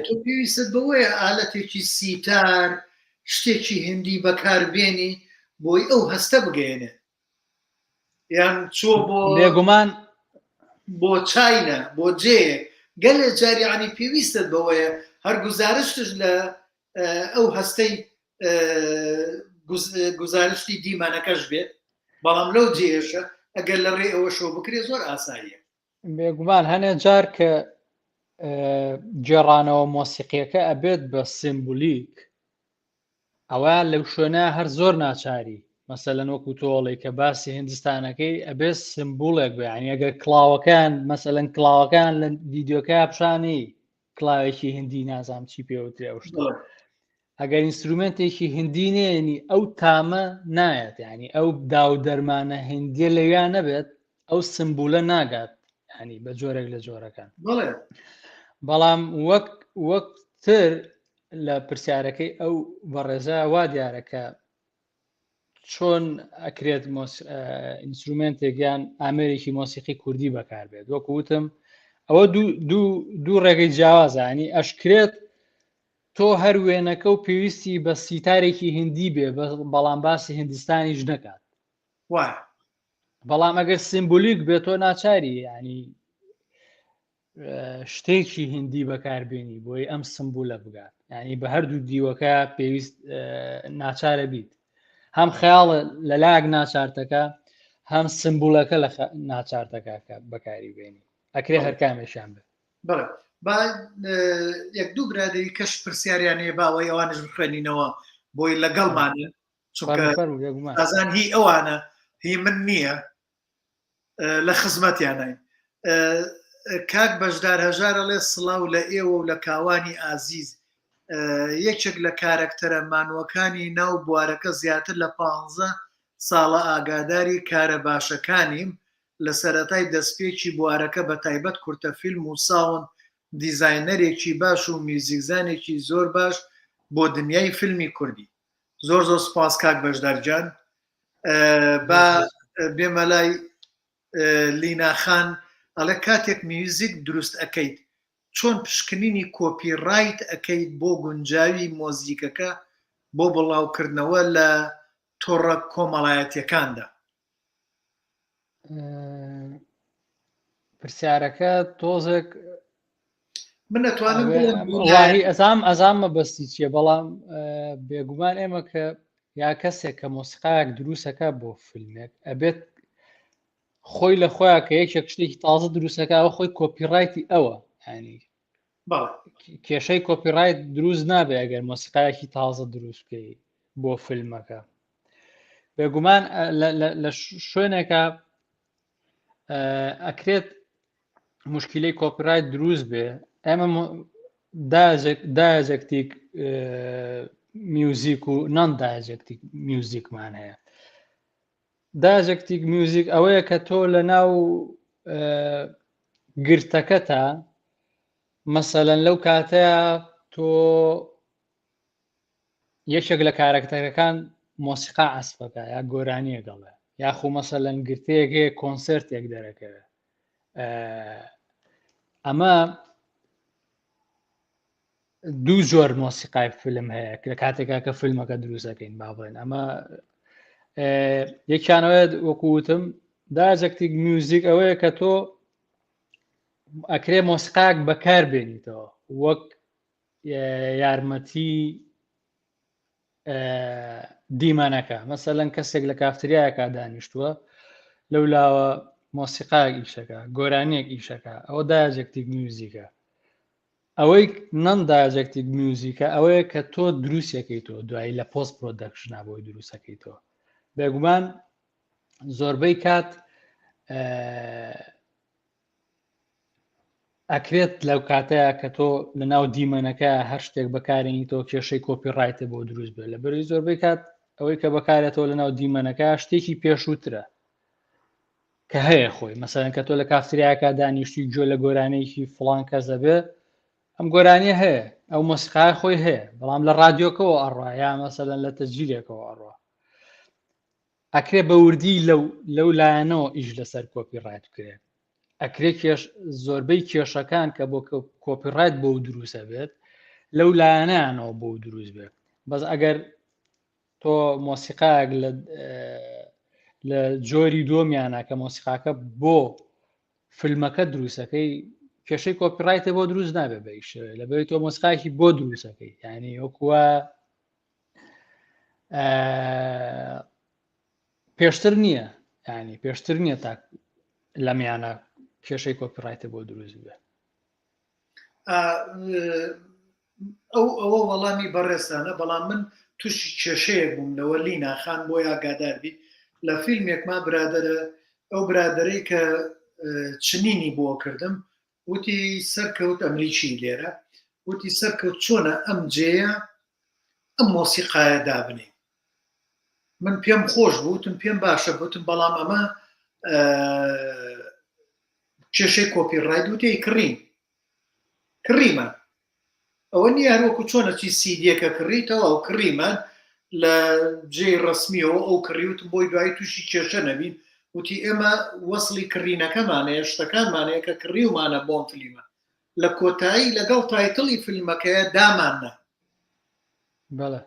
تۆ پێویستت بەوەیە ئالەتێکی سیتار شتێکی هندی بەکاربێنی بۆی ئەو هەستە بگەێنێت یان چۆ بۆ بێگومان بۆ چاینا بۆ جێیەک گەلێ جار یعنی پێویستت بەوەیە هەر گوزارشتش لە ئەو هەستەی گوزارشتی دیمەنەکەش بێت بەڵام لەو جێیەشە ئەگەر لە ڕێ ئەوەشەوە بکرێت زۆر ئاساییە بێگومان هەنێ جار کە گێڕانەوە مۆسیقیەکە ئەبێت بە سیمبولیک ئەوە لەو شوێنە هەر زۆر ناچاری مەسەلەن وەکو تۆڵی کە باسی هندستانەکەی ئەبێ سمبولێک بێ یعنی ئەگەر کڵاوەکان مەسەلەن کڵاوەکان لە ڤیدیۆکە پیشانی کڵاوێکی هندی نازانم چی پێوترێ ئەو شتە ئەگەر instrument ێکی هندی نێنی ئەو تامە نایەت ینی ئەو داو دەرمانە هندیە لەویا نەبێت ئەو سمبولە ناگات ینی بە جۆرێک لە جۆرەکان بەڵام وەک وەک تر لە پرسیارەکەی ئەو بەڕێزە وا دیارە کە چۆن ئەکرێت instrument ێک یان ئامێرێکی مۆسیقی کوردی بەکاربێت وەکو وتم ئەوە دوو ڕێگەی جیاوازانی ئەشکرێت تۆ هەر وێنەکە و پێویستی بە سیتارێکی هندی بێ بەڵام باسی هندستانیش نەکات بەڵام ئەگەر symbolic بێت تۆ ناچاری ینی شتێکی هندی بەکاربێنی بۆی ئەم سمبولە بگات ینی بە هەردوو دیوەکە پێویست ناچارە بیت هەم خەیاڵ لە لاک ناچارتەکە هەم سمبولەکە لە ناچارتەکە کە بەکاری بێنی ئەکرێ هەرکامێکیان بێت بەڵێ با یەک دوو برادری کەش پرسیاریان هەیە باوەی ئەوانش بخوێنینەوە بۆی لەگەڵمانن چونکە ئازان هی ئەوانە هی من نییە لە خزمەتیانین کاک بەشدار هەژار ئەڵێ سڵاو لە ئێوە و لە کاوانی ئازیز یەکێک لە کارەکتەرە مانوەکانی ناو بوارەکە زیاتر لە پ ساڵە ئاگاداری کارە باشەکانیم لە سەرەتای دەستپێکی بوارەکە بە تایبەت کورتە فیلم و sound designer ێکی باش و میوزیکزانێکی زۆر باش بۆ دنیای فیلمی کوردی زۆر زۆر سپاس کاک بەشدار گیان با بێمە لای لینا خان ئەڵێ کاتێک میوزیک دروست ئەکەیت چۆن پشکنینی copyright ئەکەیت بۆ گونجاوی مۆزیکەکە بۆ بڵاوکردنەوە لە تۆڕە کۆمەڵایەتیەکاندا؟ پرسیارەکە تۆزێک من ئەتوانم وڵی ئەزام ئەزام مەبەستی چییە بەڵام بێگومان ئێمە کە یا کەسێک کە مۆسیقایەک دروستەکە بۆ فیلمێک ئەبێت خۆی لە خۆیان کە یەکێک شتێکی تازە دروستەکە ئەوە خۆی copyright ی ئەوە ینی کێشەی copyright دروست نابێ ئەگەر مۆسیقایەکی تازە دروست بکەی بۆ فیلمەکە بێگومان لە شوێنێکە ئەکرێت مشکلەی copyright دروست بێ ئێمە diegetic music و non diegetic music مان هەیە diegetic music ئەوەیە کە تۆ لە ناو گرتەکەتە مەسەلەن لەو کاتەیە تۆ یەکێک لە کارەکتەرەکان مۆسیقا عەسفەکە یا گۆرانیەک دەڵێ یاخو مەسەلەن گرتەیەک هەیە کۆنسێرتێک دەرەکەوێت ئەمە دوو جۆر مۆسیقای فیلم هەیە لە کاتێکا کە فیلمەکە دروستەکەین با بڵێن ئەمە یەکیانەوەی وەکوتم diegetic music ئەوەیە کە تۆ ئەکرێ مۆسیقاک بەکار بێنیتەوە وەک یارمەتی دیمەنەکە مەسەلەن کەسێک لە کافتریایەکە دانیشتووە لەو لاوە مۆسیقایەک ئیشەکە گۆرانیەک ئیشەکە ئەوە diegetic music ە ئەوەی non diegetic music ە ئەوەیە کە تۆ دروستەکەی تۆ دوایی لە post production ا بۆی دروستەکەی تۆ بێگومان زۆربەی کات ئەکرێت لەو کاتەیە کە تۆ لە ناو دیمەنەکە هەر شتێک بەکارێنی تۆ کێشەی copyright ە بۆ دروست بێت لە بەری زۆربەی کات ئەوەی کە بەکارێتەوە لە ناو دیمەنەکە شتێکی پێشووترە کە هەیە خۆی مەسەرەن کە تۆ لە کافتریاکە دانیشتی گوێ لە گۆرانێکی فڵان کەس دەبێ ئەم گۆرانیە هەیە ئەو مۆسیقای خۆی هەیە بەڵام لە ڕادیۆکەوە ئەڕوا یا مەسەلەن لە تەجیلێکەوە ئەڕوا ئەکرێ بە وردی لەو لەو لایەنەوە ئیش لەسەر copyright بکرێت ئەکرێ کێش زۆربەی کێشەکان کە بۆ copyright بۆ دروستە بێت لەو لایەنانەوە بۆ دروست بێت بەس ئەگەر تۆ مۆسیقایەک لە لە جۆری دۆمیانە کە مۆسیقاکە بۆ فیلمەکە دروستەکەی کێشەی copyright ە بۆ دروست نابێ بە شێوێ لە بەری تۆ مۆسیقایکی بۆ دروستەکەی یعنی وەکووە پێشتر نییە ینی پێشتر نییە تا لەمیانە کێشەی copyright ە بۆ دروست بێ ئەو ئەوە وەڵامی بەڕێزتانە بەڵام من تووشی کێشەیەک بووم لەوە لینا خان بۆ ئاگادار بی لە فیلمێکما برادرە ئەو برادەرەی کە چنینی بۆ کردم وتی سەرکەوت ئەمریکی لێرە وتی سەرکەوت چۆنە ئەم جێیە ئەم مۆسیقایە دابنێ من پێم خۆش بوتم پێم باشە بوتم بەڵام ئەمە کێشەی copyright وتی کڕین کڕیمان ئەوە نییە هەروەکو چۆنە چی سیدیەکە کڕیتەوە ئەو کڕیمان لە جێی ڕسمیەوە ئەو کڕیوتم بۆی دوایی تووشی کێشە نەبین وتی ئێمە وەصلی کڕینەکەمانەیە شتەکانمانەیە کە کڕیومانە بۆم فلیمە لە کۆتایی لەگەڵ title ی فیلمەکەیە داماننا بەڵێ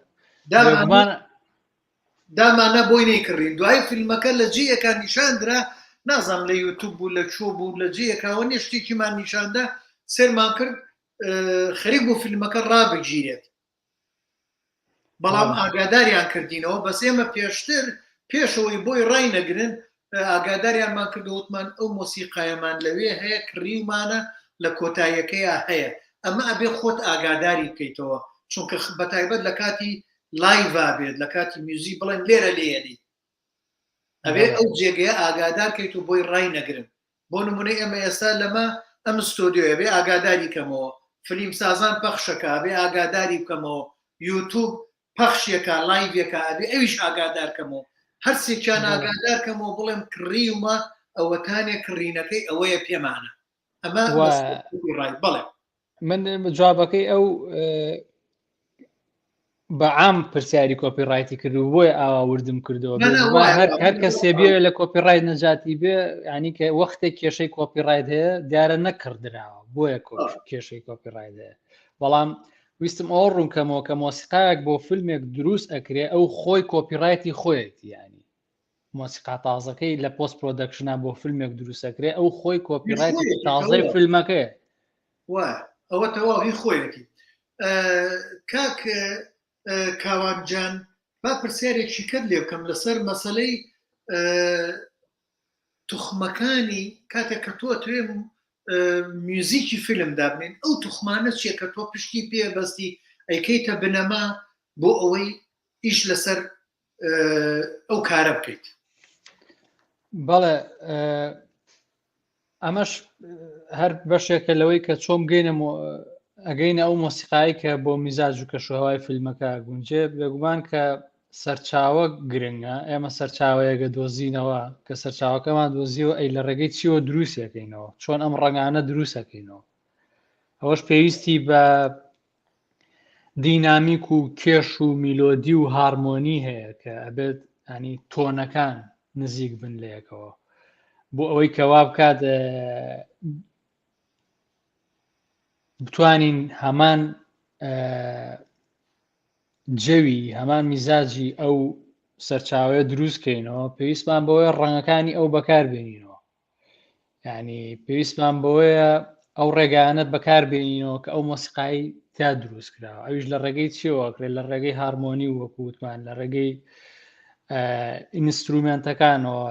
دامانە بۆی نەیکڕین دوای فیلمەکە لە جێیەکە نیشاندرا نازانم لە یوتوب بوو لە چۆ بوو لە جێیەکەوە نیە شتێکیمان نیشاندا سێرمان کرد خەریک بوو فیلمەکە ڕابگیرێت بەڵام ئاگاداریان کردینەوە بەس ئێمە پێشتر پێشەوەی بۆی ڕای نەگرن ئاگاداریانمان کرد وتمان ئەو مۆسیقایەمان لەوێ هەیە کڕیومانە لە کۆتاییەکەیا هەیە ئەمە ئەبێ خۆت ئاگاداری بکەیتەوە چونکە بەتایبەت لە کاتی live ا بێت لە کاتی میوزیک بڵێن لێرە لێنی ئەبێ ئەو جێگەیە ئاگادار کەیت و بۆی ڕای نەگرن بۆ نمونە ئێمە ئێستا لەمە ئەم ستۆدیۆیە بێ ئاگاداری کەمەوە فلیم سازان پەخشەکە بێ ئاگاداری بکەمەوە یوتوب پەخشێکە live ێکە ئەبێ ئەویش ئاگادار کەمەوە هەرسێکیان ئاگادار کەمەوە بڵێم کڕیومە ئەوەتانێ کڕینەکەی ئەوەیە پێمانە ئەمە ڕای بەڵێ من جوابەکەی ئەو بە عام پرسیاری copyright ی کرد و بۆیە ئاوا وردم کردەوە هەر کەسێ بێ لە copyright نەجاتی بێ ینی کە وەختێک کێشەی copyright هەیە دیارە نەکڕدراوە بۆیە کێشەی copyright هەیە بەڵام ویستم ئەوە ڕوونکەمەوە کە مۆسیقایەک بۆ فیلمێک دروست ئەکرێ ئەو خۆی copyright ی خۆیەتی ینی مۆسیقا تازەکەی لە post production ا بۆ فیلمێک دروستەکرێ ئەو خۆی copyright ی تازەی فیلمەکەیە ئەوە تەواوی خۆیەتی کاک کاوان جان با پرسیارێکی کرد لێ بکەم لەسەر مەسلەی توخمەکانی کاتێک کە تۆ توێ میوزیکی فیلم دابنین ئەو توخمانە چیە کە تۆ پشتی پێ بەستی ئەیکەیتە بنەما بۆ ئەوەی ئیش لەسەر ئەو کارە بکەیت؟ بەڵێ ئەمەش هەر بەشێکە لەوەی کە چۆن بگەینە ئەگەینە ئەو مۆسیقایی کە بۆ میزاج و کەشوهوای فیلمەکە گونجێ بێگومان کە سەرچاوە گرنگە ئێمە سەرچاوەیەگە دۆزینەوە کە سەرچاوەکەمان دۆزیەوە ئەی لە ڕێگەی چیەوە دروستەکەینەوە چۆن ئەم ڕەنگانە دروستەکەینەوە ئەوەش پێویستی بە دینامیک و کێش و میلۆدی و هارمۆنی هەیە کە ئەبێت ینی tone ەکان نزیک بن لە یەکەوە بۆ ئەوەی کەوا بکات بتوانین هەمان جەوی هەمان میزاجی ئەو سەرچاوەیە دروستکەینەوە پێویستمان بەوەیە ڕەنگەکانی ئەو بەکار بێنینەوە یعنی پێویستمان بەوەیە ئەو ڕێگایانە بەکاربێنینەوە کە ئەو مۆسیقای تیا دروست کراوە ئەویش لە ڕێگەی چیەوە کرێت لە ڕێگەی هارمۆنی و وەکو وتمان لە ڕێگەی ئینسترومنتەکانەوە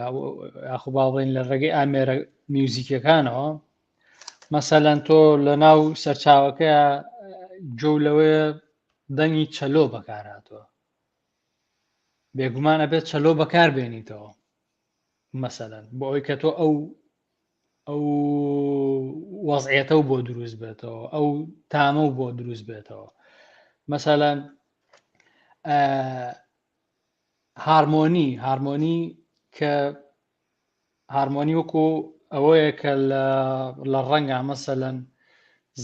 یاخو با بڵێین لە ڕێگەی ئامێرە میوزیکەکانەوە مەسەلەن تۆ لە ناو سەرچاوەکەیە جۆ لەوەیە دەنگی چەلۆ بەکارهاتووە بێگومان ئەبێت چەلۆ بەکار بێنیتەوە مەسەلەن بۆ ئەوەی کە تۆ ئەو ئەو وەزعێتە و بۆ دروست بێتەوە ئەو تامە و بۆ دروست بێتەوە مەسەلەن هارمۆنی هارمۆنی کە هارمۆنی وەکو ئەوەیە کە لە ڕەنگە مەسەلەن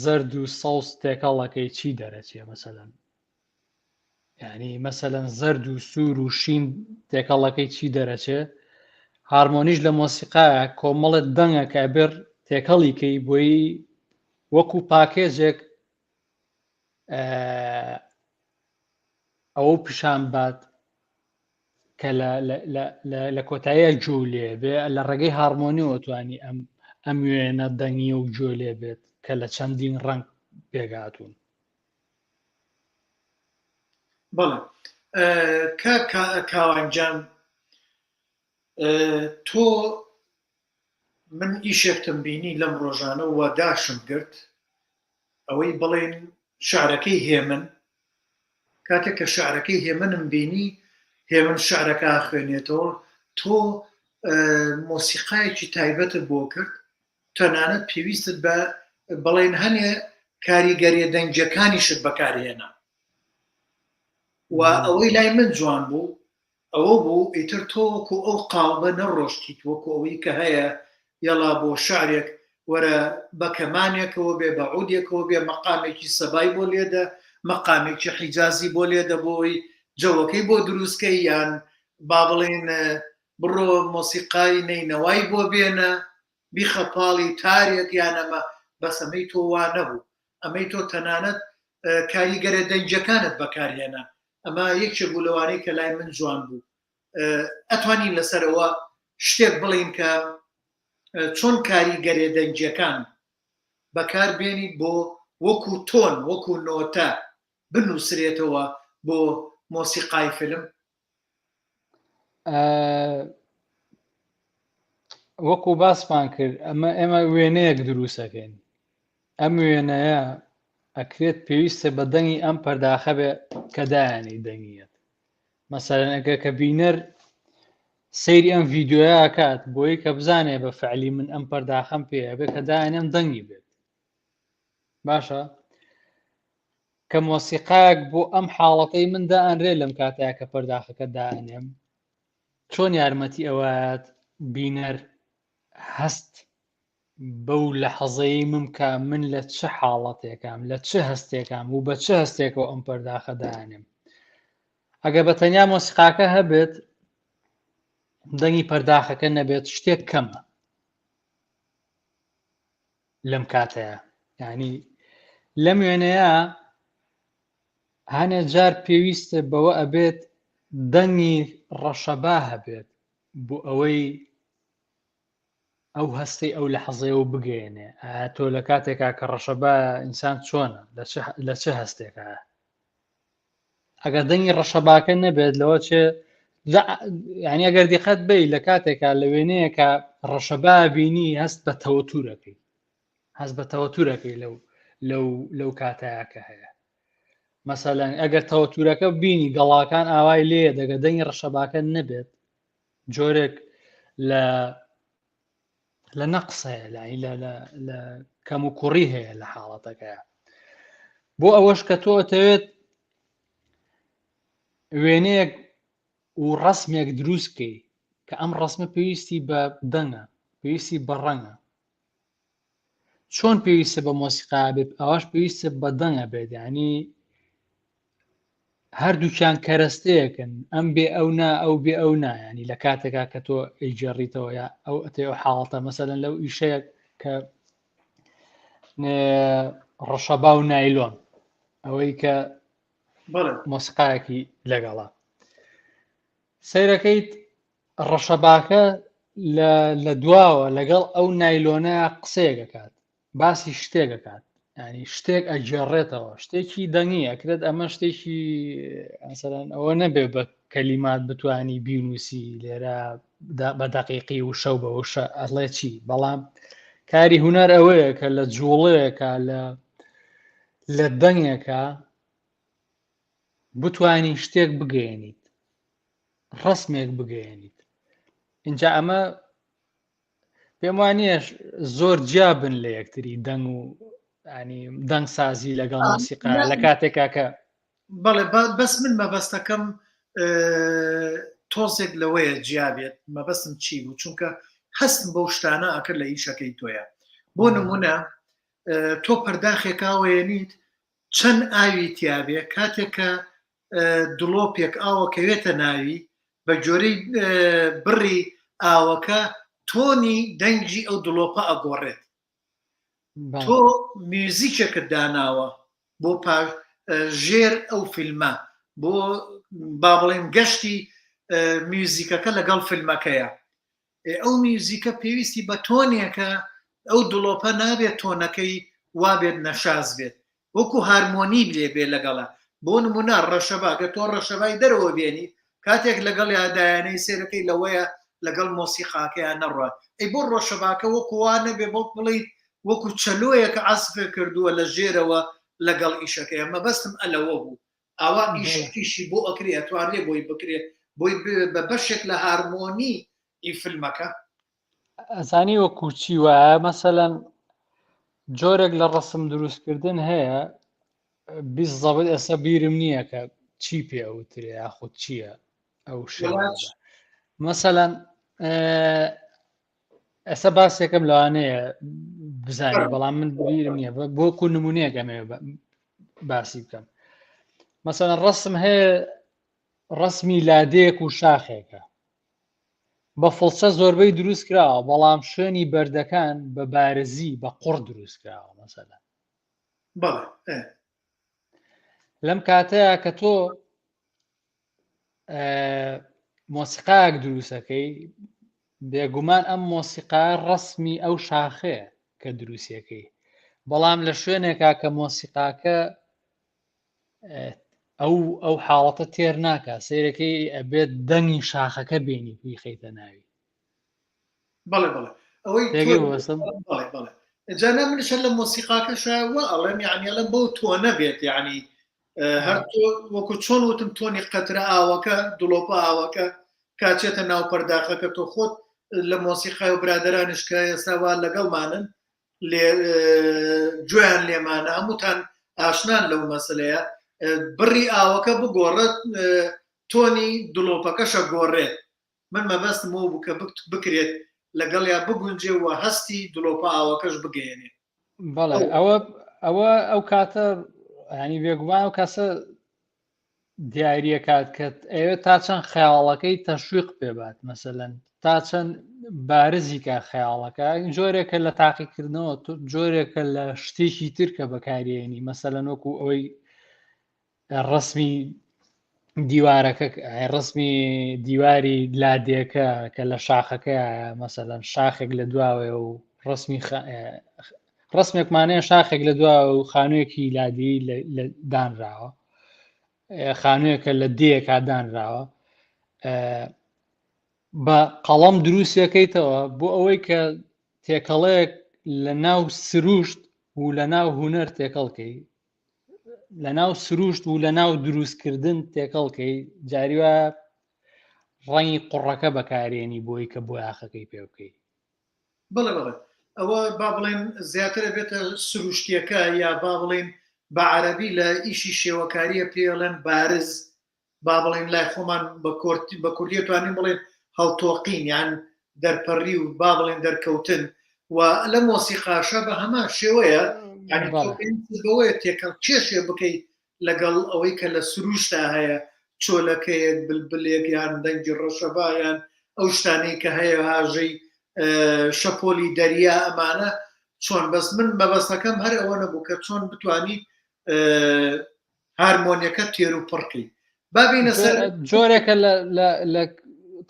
زەرد و سەوز تێکەڵەکەی چی دەرەچێ مەسەلەن یعنی مەسەلەن زەرد و سوور و شین تێکەڵەکەی چی دەرەچێ هارمۆنیش لە مۆسیقاە کۆمەڵێت دەنگە کە ئەبێر تێکەڵی کەی بۆی وەکو پاکێجێک ئەوە پیشان بات کە لە کۆتاییە گوێ لێ بێ لە ڕێگەی هارمۆنیەوە توانی ئەم ئەم وێنە دەنگی و گوێ لێ بێت کە لە چەندین ڕەنگ پێگاتون. بەڵێ کاک کاوان گیان تۆ من ئیشێکتم بینی لەم ڕۆژانە و داشم گرت ئەوەی بڵێن شعرەکەی هێمن کاتێک کە شعرەکەی هێمنم بینی هێمن شعرەکە خوێنێتەوە تۆ مۆسیقایەکی تایبەتت بۆ کرد تەنانەت پێویستت بە بەڵێن هەنێ کاریگەریە دەنگیەکانیشت بەکارهێنا و ئەوەی لای من جوان بوو ئەوە بوو ئیتر تۆ وەکو ئەو قاڵبە نەڕۆشتیت وەکو ئەوەی کە هەیە یەڵا بۆ شعرێک وەرە بە کەمانێکەوە بێ بە عودێکەوە بێ مەقامێکی سەبای بۆ لێدە مەقامێکی حیجازی بۆ لێدە بۆی جەوەکەی بۆ دروستکەی یان با بڵێن بڕۆ مۆسیقای نەینەوای بۆ بێنە بیخە پاڵی تارێک یان ئەمە بەس ئەمەی تۆ وا نەبوو ئەمەی تۆ تەنانەت کاریگەرە دەنگەکانت بەکارهێنا ئەمە یەکێک بوو لەوانەی کە لای من جوان بوو ئەتوانین لەسەرەوە شتێک بڵین کە چۆن کاریگەرێ دەنگیەکان بەکار بێنیت بۆ وەکو تۆن وەکو نۆتە بنووسرێتەوە بۆ مۆسیقای فیلم؟ وەکو باسمان کرد ئەمە ئێمە وێنەیەک دروستەکەین ئەم وێنەیە ئەکرێت پێویستە بە دەنگی ئەم پەرداخە بێ کە دایانی دەنگیەت مەسەلەن ئەگەر کە بینەر سەیری ئەم ڤیددیویا کات بۆی کە بزانێ بە فعلی من ئەم پەرداخەم پێ بێ کە دایانم دەنگی بێت باشە کە مۆسیقایەک بۆ ئەم حاڵەتەی من دائەنرێ لەم کاتەیە کە پەرداخەکە دائەنێم چۆن یارمەتی ئەوەیات بینەر هەست بەو لەحەزەی مم کە من لە چ حاڵەتێکام لە چ هەستێکام و بە چ هەستێکەوە ئەم پەرداخە دانێم ئەگەر بە تەنیا مۆسیقاکە هەبێت دەنگی پەرداخەکە نەبێت شتێک کەمە لەم کاتەیە یعنی لەم وێنەیە هەنێ جار پێویستە بەوە ئەبێت دەنگی ڕەشەبا هەبێت بۆ ئەوەی ئەو هەستەی ئەو لە حەزەیەوە بگەێنێ تۆ لە کاتێکا کە ڕەشەبا ئینسان چۆنە لە چ هەستێکە ئەگەر دەنگی ڕەشەباکە نەبێت لەوە چێ یعنی ئەگەر دیقەت بی لە کاتێکا لە وێنەیەکە ڕەشەبا بینی هەست بە تەوەتورەکەی هەست بە تەوەتورەکەی لەو لەو لەو کاتایەکە هەیە مەسەلەن ئەگەر تەوەتورەکە بینی گەڵاکان ئاوای لێ دەگە دەنگی ڕەشەباکە نەبێت جۆرێک لە لە نەقس هەیە لای لە لە کەم و کوڕی هەیە لە حاڵەتەکەیە بۆ ئەوەش کە تۆ ئەتەوێت وێنەیەک و ڕسمێک دروست بکەی کە ئەم ڕسمە پێویستی بە دەنگە پێویستی بە ڕەنگە چۆن پێویستە بە مۆسیقا بێت ئەوش پێویستە بە دەنگە بێت ینی هەردووکیان کەرەستەیەکن ئەم بێ ئەو نا ئەو بێ ئەو نا ینی لە کاتێکا کە تۆ ئەیگێڕیتەوە یا ئەو ئەتێ ئەو حاڵەتە مەسەلەن لەو ئیشەیە کە ڕەشەبا و نایلۆن ئەوەی کە مۆسیقایەکی لەگەڵە سەیرەکەیت ڕەشەباکە لە دواوە لەگەڵ ئەو نایلۆنە قسەیەکەکات. باسی شتێک ئەکات ینی شتێک ئەگێڕێتەوە شتێکی دەنگی ئەکرێت ئەمە شتێکی ئەسەرەن ئەوە نەبێ بە کەلیمات بتانی بینوسی لێرە بە دەقیقی و شەو بە وشە ئەڵێ چی بەڵام کاری هوەر ئەوەیە کە لە جوڵەیەکە لە لە دەنگێکە بتانی شتێک بگەێنیت ڕسمێک بگەێنیت اینجا ئەمە پێم وانە زۆر جیا بن لە یەکتری دەنگ و ینی دەنگ سازی لەگەڵ مۆسیقا لە کاتێکا کە بەڵێ بەس من مەبەستەکەم تۆزێک لەوەیە جیابێت مەبەستم چی بوو چونکە هەستم بەو شتانە ئەکرد لە ئیشەکەی تۆیە بۆ نمونە تۆ پەرداخێکاوەیەنیت چەند ئاوی تیاابێ کاتێک کە دڵۆپێک ئاوە کەوێتە ناوی بە جۆرەی بڕی ئاوەکە تۆنی دەنگی ئەو دڵۆپە ئەگۆڕێت تۆ میوزیکێکت داناوە بۆ پاش ژێر ئەو فیلمە بۆ با بڵێن گەشتی میوزیکەکە لەگەڵ فیلمەکەیە ئەو میوزیکە پێویستی بە تۆنێکە ئەو دڵۆپە نابێت تۆنەکەی وابێت نەشاز بێت وەکو هارمۆنی لێ بێ لەگەڵە بۆ نمونە ڕەشەبا گە تۆ ڕەشەبای دەرەوە بێنی کاتێک لەگەڵ یادایانەی سێرەکەی لەوەیە لەگەڵ مۆسیقاکەیان نەڕات ئەی بۆ ڕۆشەباکە وەکو وا نەبێ بۆ بڵیت وەکو چەلۆیەکە عەزف کردووە لە ژێرەوە لەگەڵ ئیشەکەی مەبەستم ئەلەوە بوو ئاوا ئیش ئیشی بۆ ئەکرێ ئەتوانرێ بۆی بکرێ بۆی بە بەشێک لە هارمۆنی ئی فیلمەکە. ئەزانی وەکو چی وایە مەسەلەن جۆرێک لە ڕسم دروستکردن هەیە بیزەبت ئێستا بیرم نییە کە چی پێ ئەوترێ یاخود چییە ئەو شێوازە مەسەلەن ئێستا باسێکم لەوانەیە بزانانی بەڵام من بیرم نییە بۆکو نمونەیەک ئەمێ باسی بکەم مەسەلەن ڕسم هەیە ڕسمی لادێک و شاخێکە بە فڵچە زۆربەی دروست کراوە بەڵام شوێنی بەردەکان بە بارزی بە قوڕ دروست کراوە مەسەلە لەم کاتەیە کە تۆ مۆسیقایەک دروستەکەی بێگومان ئەم مۆسیقا ڕسمی ئەو شاخەیە کە دروستەکەی بەڵام لە شوێنێکا کە مۆسیقاکە ئەو ئەو حاڵەتە تێر ناکە سیرەکەی ئەبێت دەنگی شاخەکە بینی بیخەیتە ناوی بەڵێ بەڵێ ئەوەی بەڵێ بەڵێ جانا منش لە مۆسیقاکەشە وە ئەڵێم یعنی ئەڵێم بەو تۆنە بێت یعنی هەر تۆ وەکو چۆن وتم تۆنی قەترە ئاوەکە دڵۆپە ئاوەکە کاچێتە ناو پەرداخەکە تۆ خۆت لە مۆسیقای و برادرانش کە ئێستا وا لەگەڵمانن گوێیان لێمانە هەمووتان ئاشنان لەو مەسلەیە بڕی ئاوەکە بگۆڕێت تۆنی دڵۆپەکەشە گۆڕێت من مەبەستم ئەو بوو کە بکرێت لەگەڵیا بگونجێ و هەستی دڵۆپە ئاوەکەش بگەیەنێ. بەڵێ ئەوە ئەوە ئەو کاتە ینی بێگومان ئەو کەسە دیاریە کات کە ئەوێ تا چەند خەیاڵەکەی تەشویق پێبات مەسەلەن تا چەند بارزی کە خەیاڵەکە جۆرێکە لە تاقیکردنەوە جۆرێکە لە شتێکی تر کە بەکارێنی مەسەلەن وەکو ئەوەی ڕسمی دیوارەکە ڕسمی دیواری لادێکە کە لە شاخەکە مەسەلەن شاخێک لە دواوێ و ڕسمی ڕسمێکمانەیە شاخێک لە دوا و خانوویەکی لادی لە دانراوە خانوویەکە لە دێکا دانراوە بە قەڵەم دروستەکەیتەوە بۆ ئەوەی کە تێکەڵەیەک لە ناو سروشت و لە ناو هوەر تێکەڵکەی لە ناو سروشت و لە ناو دروستکردن تێکەڵکەی جاریوە ڕەنگی قوڕەکە بەکارێنی بۆی کە بۆیاخەکەی پێ بکەیت بڵێ بڵێ ئەوە با بڵێن زیاتر بێتە سروشتیەکە یا با بڵێن بە عەربی لە ئیشی شێوەکاریە پێڵێن بارز با بڵێن لای خۆمان بە کورتی بە کوردی توانین بڵێن هەڵتۆقین یان دەرپەڕی و با بڵێن دەرکەوتن و لە مۆسیقاشە بە هەمان شێوەیە یعنی بەوەیە تێکەڵ کێشێ بکەیت لەگەڵ ئەوەی کە لە سروشتا هەیە چۆلەکەیەک بلبلێک یان دەنگی ڕەشەبا یان ئەو شتانەی کە هەیە هاژەی شەپۆلی دەریا ئەمانە چۆن بەس من مەبەستەکەم هەر ئەوە نەبوو کە چۆن بتانی هارمۆنیەکە تێر و پڕکەی بابینە سەر جۆرێکە لە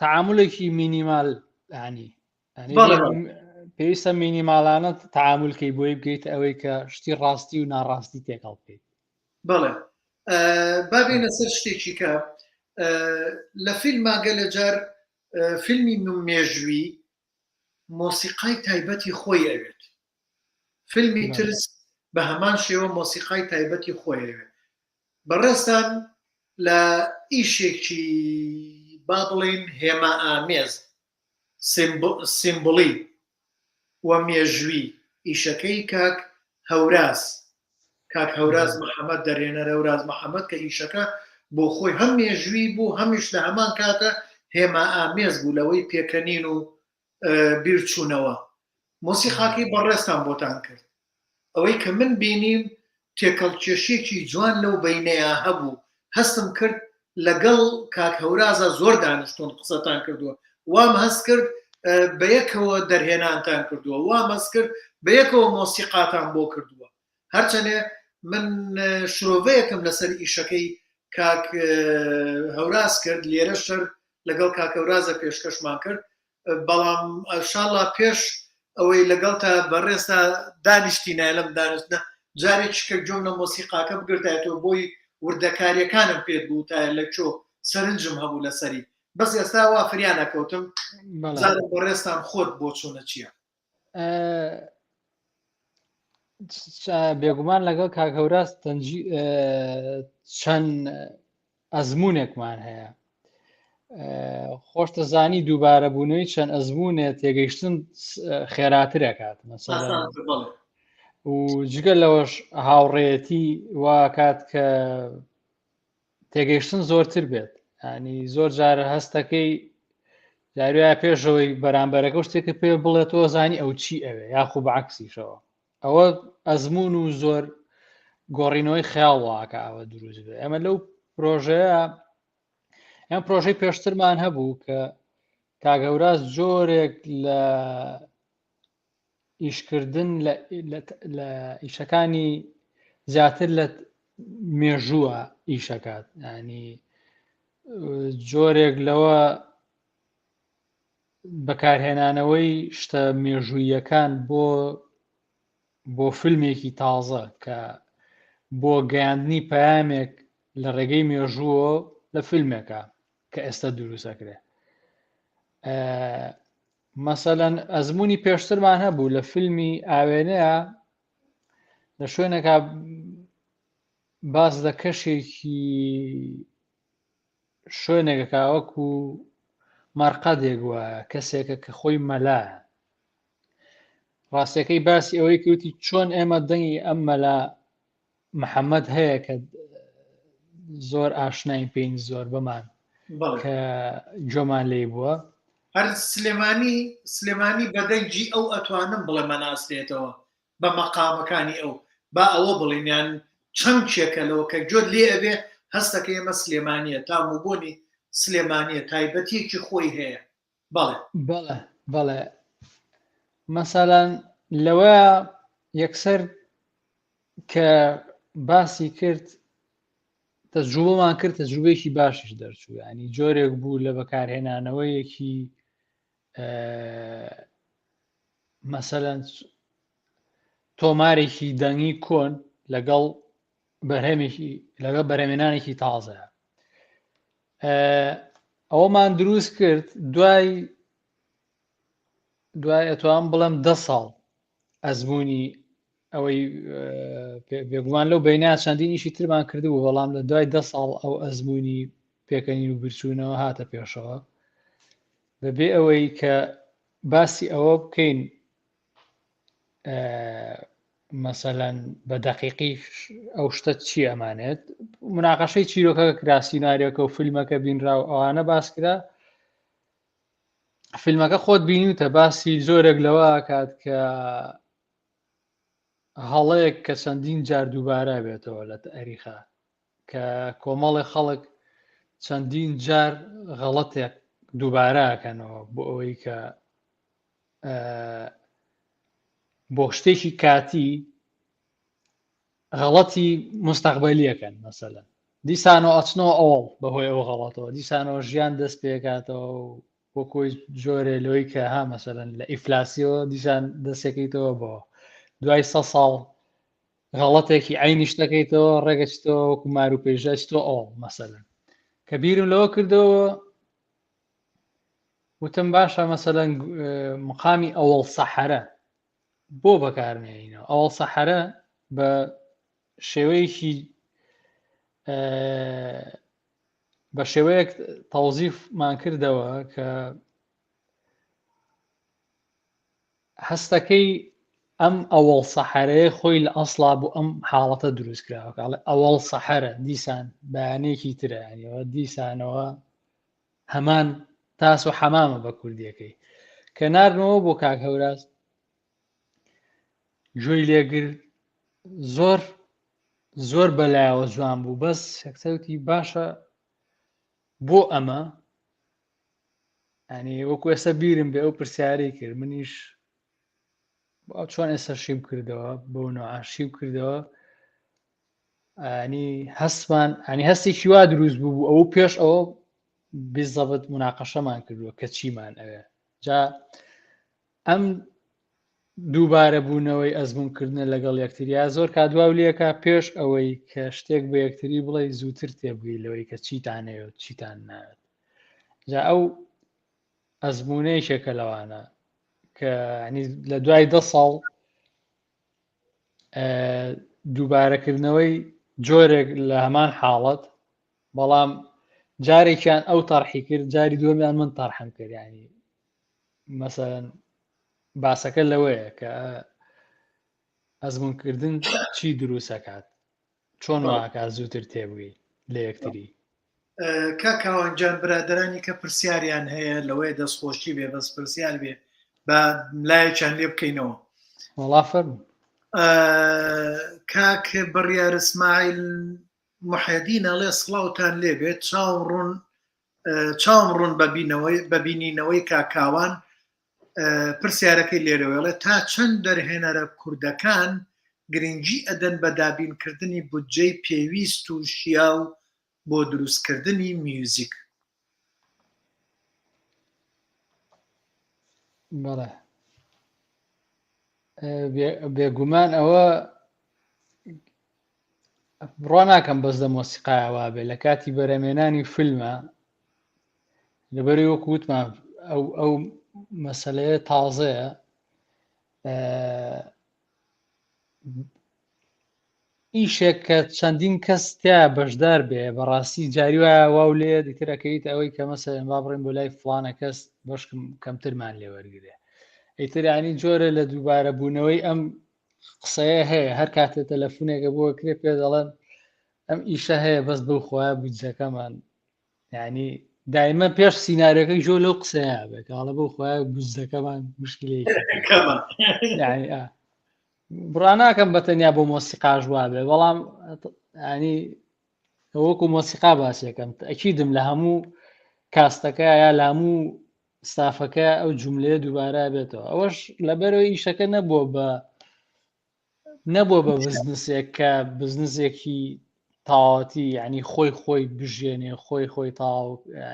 تعاملێکی مینیمال ینی. پێویستە مینیمالانە تعاملکەی بۆی بگەیت ئەوەی کە شتی ڕاستی و ناڕاستی تێکەڵ بکەیت. بەڵێ با بێنە سەر شتێکی کە لە فیلما گەلە جار فیلمی مێژووی مۆسیقای تایبەتی خۆی ئەوێت فیلمی ترس بە هەمان شێوە مۆسیقای تایبەتی خۆی ئەوێت بەڕێزتان لە ئیشێکی با بڵێین هێما ئامێز سیمبولی و مێژووی ئیشەکەی کاک هەوراز کاک هەوراز محەمەد دەرهێنەر هەوراز محەمەد کە ئیشەکە بۆ خۆی هەم مێژووی بوو هەمیش لە هەمان کاتە هێما ئامێز بوو لەوەی پێکەنین و بیرچوونەوە مۆسیقاکەی بەڕێزتان بۆتان کرد ئەوەی کە من بینیم تێکەڵکێشیەکی جوان لەو بەینەیا هەبوو، هەستم کرد لەگەڵ کاک هەورازا زۆر دانیشتوون قسەتان کردووە، وام هەست کرد بەیەکەوە دەرهێنانتان کردووە، وام هەست کرد بەیەکەوە مۆسیقاتان بۆ کردووە. هەرچەنێ من شرۆڤەیەکم لەسەر ئیشەکەی کاک هەوراز کرد، لێرەش هەر لەگەڵ کاک هەورازە پێشکەشمان کرد، بەڵام شاڵا پێش ئەوەی لەگەڵ تا بەڕێزتا دانیشتینایە لەم دانیشتنە جارێکیش کە گوێم لە مۆسیقاکە بگرتایەتەوە بۆی وردەکاریەکانم پێت بوتایە لە کۆ سەرنجم هەبوو لەسەری بەس ئێستا وا فریا نەکەوتم بزانم بەڕێزتان خۆت بۆچوونە چییە؟ بێگومان لەگەڵ کاک هەوراز تەنجی چەند ئەزمونێکمان هەیە خۆشتەزانی دووبارە بوونەوەی چەند ئەزمونێ تێگەیشتن خێراترەکات و جگە لەوەش هاوڕێتی واکات کە تێگەیشتن زۆرتر بێت ینی زۆر جارە هەستەکەی جاروە پێشەوەی بەرامبەرەکە شتێکە پێ بڵێتەوە زانی ئەو چی ئەوێ یاخو بەعکسیشەوە ئەوە ئەزمون و زۆر گۆڕینەوەی خەیاڵ واکە ئەوە دروست بێ ئەمە لەو پرۆژەیە ئەم پرۆژەی پێشترمان هەبوو کە کاگەوراز جۆرێک لە ئیشکردن لە ئیشەکانی زیاتر لە مێژووە ئیشەکات ینی جۆرێک لەوە بەکارهێنانەوەی شتە مێژووییەکان بۆ بۆ فیلمێکی تازە کە بۆ گەیاندنی پەیامێک لە ڕێگەی مێژووە لە فیلمێکە کە ئێستا دروستەکرێ مەسەەن ئەزمموی پێشترمان هەبوو لە فیلمی ئاوێنەیە لە شوێنەکە باس لە کەشێکی شوێنێکەکە وەکو مەرقەدێک وایە کەسێکە کە خۆی مەلایە ڕاستەکەی باسی ئەوەی کەوتی چۆن ئێمە دەنگی ئەم مەلا محەممەد هەیە کە زۆر ئاشناین پێین زۆر بەمان کە جۆمان لی بووە هەر سلێمانی سلێمانی بەدەنگی ئەو ئەتوانم بڵێ مەناسرێتەوە بە مەقامەکانی ئەو با ئەوە بڵێین یان چەمکێکە لەوە کە گوێت لێ ئەبێ هەستەکەی ئەمە سلێمانییە تام و بۆنی سلێمانییە تایبەتیەکی خۆی هەیە بەڵێ. بەڵێ بەڵێ مەسەلەن لەوە یەکسەر کە باسی کرد تەجروبەمان کرد تەجروبەیەکی باشیش دەرچوو ینی جۆرێک بوو لە بەکارهێنانەوەیەکی مەسەلەن تۆمارێکی دەنگی کۆن لەگەڵ بەرهەمێکی لەگەڵ بەرهەمێنانێکی تازەیە ئەوەمان دروست کرد دوای دوای ئەتوان بڵێم دە ساڵ ئەزمموی ئەوەی بێگومان لەو بەینا چەندین ئیشی ترمان کردبوو بەڵام لە دوای دە ساڵ ئەو ئەزمموی پێکەنین و بیرچوونەوە هاتە پێشەوە بەبێ ئەوەی کە باسی ئەوە بکەین مەسەلەن بە دەقیقی ئەو شتە چی ئەمانێت مناقەشەی چیرۆکەکە کرا سیناریۆکە و فیلمەکە بینرا و ئەوانە باس کرا فیلمەکە خۆت بینیوتە باسی زۆرێک لەوە کات کە هەڵەیەک کە چەندین جار دووبارە بێتەوە لە تاریخە کە کۆمەڵێ خەڵک چەندین جار غەڵەتێک دووبارە ئەکەنەوە بۆ ئەوەی کە بۆ شتێکی کاتی غەڵەتی مستەقبەلیەکەن مەسەلەن دیسانەوە ئەچنەوە ئەوڵ بەهۆی ئەو غەڵەتەوە دیسانەوە ژیان دەست پێکاتەوە و بۆ کۆی جۆرێ لەوەی کە ها مەسەرەن لە ئیفلاسیەوە دیسان دەستەکەیتەوە بۆ دوای سە ساڵ غەڵەتێکی عینیش دەکەیتەوە ڕێگەچتەوە وەکو مار و پێژەچتەوە ئەو مەسەلەن کە بیرم لەوە کردەوە وتم باشە مەسەلەن مقامی ئەوەڵ سەحرە بۆ بەکارنێنینەوە ئەوەڵ سەحرە بە شێوەیەکی بە شێوەیەک تەوزیفمان کردەوە کە هەستەکەی ئەم ئەوەڵ سەحرەیە خۆی لە ئەسڵا بۆ ئەم حاڵەتە دروست کراوە کاڵێ ئەوەڵ سەحرە دیسان بەیانێکی ترانیەوە دیسانەوە هەمان تاس و حەمامە بە کوردیەکەی کە نارنەوە بۆ کاک هەوراز گوێی لێگر زۆر زۆر بەلایەوە جوان بوو بەس یەکسەوتی باشە بۆ ئەمە ئەنی وەکو ئێستا بیرم بێ ئەو پرسیارەی کرد منیش چۆن ئێستا شیم کردەوە بۆ نوعاشیم کردەوە ئەنی هەستمان ئەنی هەستێکی وا دروست بوو ئەو پێش ئەوە بیزەبت مناقەشەمان کردووە کە چیمان ئەوێ جا ئەم دووبارە بوونەوەی ئەزمونکردنە لەگەڵ یەکتریا زۆر کات واو لەکە پێش ئەوەی کە شتێک بە یەکتری بڵێ زووتر تێبگەی لەوەی کە چیتان هەیە چیتان ناوێت جا ئەو ئەزمونەیەکێکە لەوانە کە لە دوای دە ساڵ دووبارەکردنەوەی جۆرێک لە هەمان حاڵەت بەڵام جارێکیان ئەو تەرحی کرد جاری دووەمیان من تەرحم کرد ینی مەسەن باسەکە لەوەیە کە ئەزمونکردن چی دروستەکات چۆن واکات زووتر تێبگەی لە یەکتری؟ کاک کاوان گیان برادەرانی کە پرسیاریان هەیە لەوەیە دەستخۆشی بێ بەس پرسیار بێ بە لایەکیان لێ بکەینەوە. وەڵا فەرموو. کاک بڕیار اسماعیل محێدین ئەڵێ سڵاوتان لێ بێت چاوم ڕوون چاوم ڕوون بە بینینەوەی کاک کاوان پرسیارەکەی لێرەوەڵێ تا چەند دەرهێنەرە کوردەکان گرنگی ئەدەن بە دابینکردنی بودجەی پێویست و شیاو بۆ دروستکردنی میوزیک؟ بەڵێ بێگومان ئەوە بڕوا ناکەم بەس لە مۆسیقایە وابێ لە کاتی بەرەمێنانی فیلمە لەبەری وەکو وتمان ئەو ئەو مەسلەیە تازەیە ئیشێک کە چەندین کەس تیا بەشدار بێ بەڕاستی جاری وایە واو لێ دیترەکەیت ئەوەی کە مەسەلەن با بڕین بۆ لای فڵانە کەس بەشکم کەمترمان لێوەرگێ ئیتر ینی جۆرە لە دووبارە بوونەوەی ئەم قسەیە هەیە هەر کاتێ تەلەفونێکە بۆ کرێ پێ دەڵێن ئەم ئیشە هەیە بەس بەو خۆیان بودجەکەمان یعنی دایمە پێش سیناریۆکە جۆ لەو قسەیە بێت کاڵە بۆ خۆیان بودجەکەمان مشکلەیەکی یعنی بڕا ناکەم بە تەنیا بۆ مۆسیقاش وابێ بەڵام ینی وەکو مۆسیقا باسیەکەم ئەکیدم لە هەموو کاستەکە یا لە هەموو ستافەکە ئەو جملەیە دووبارە بێتەوە ئەوەش لەبەرەوەی ئیشەکە نەبووە بە نەبووە بە بزنسێک کە بزنسێکی تاواتی ینی خۆی خۆی بژێنێ خۆی خۆی تاو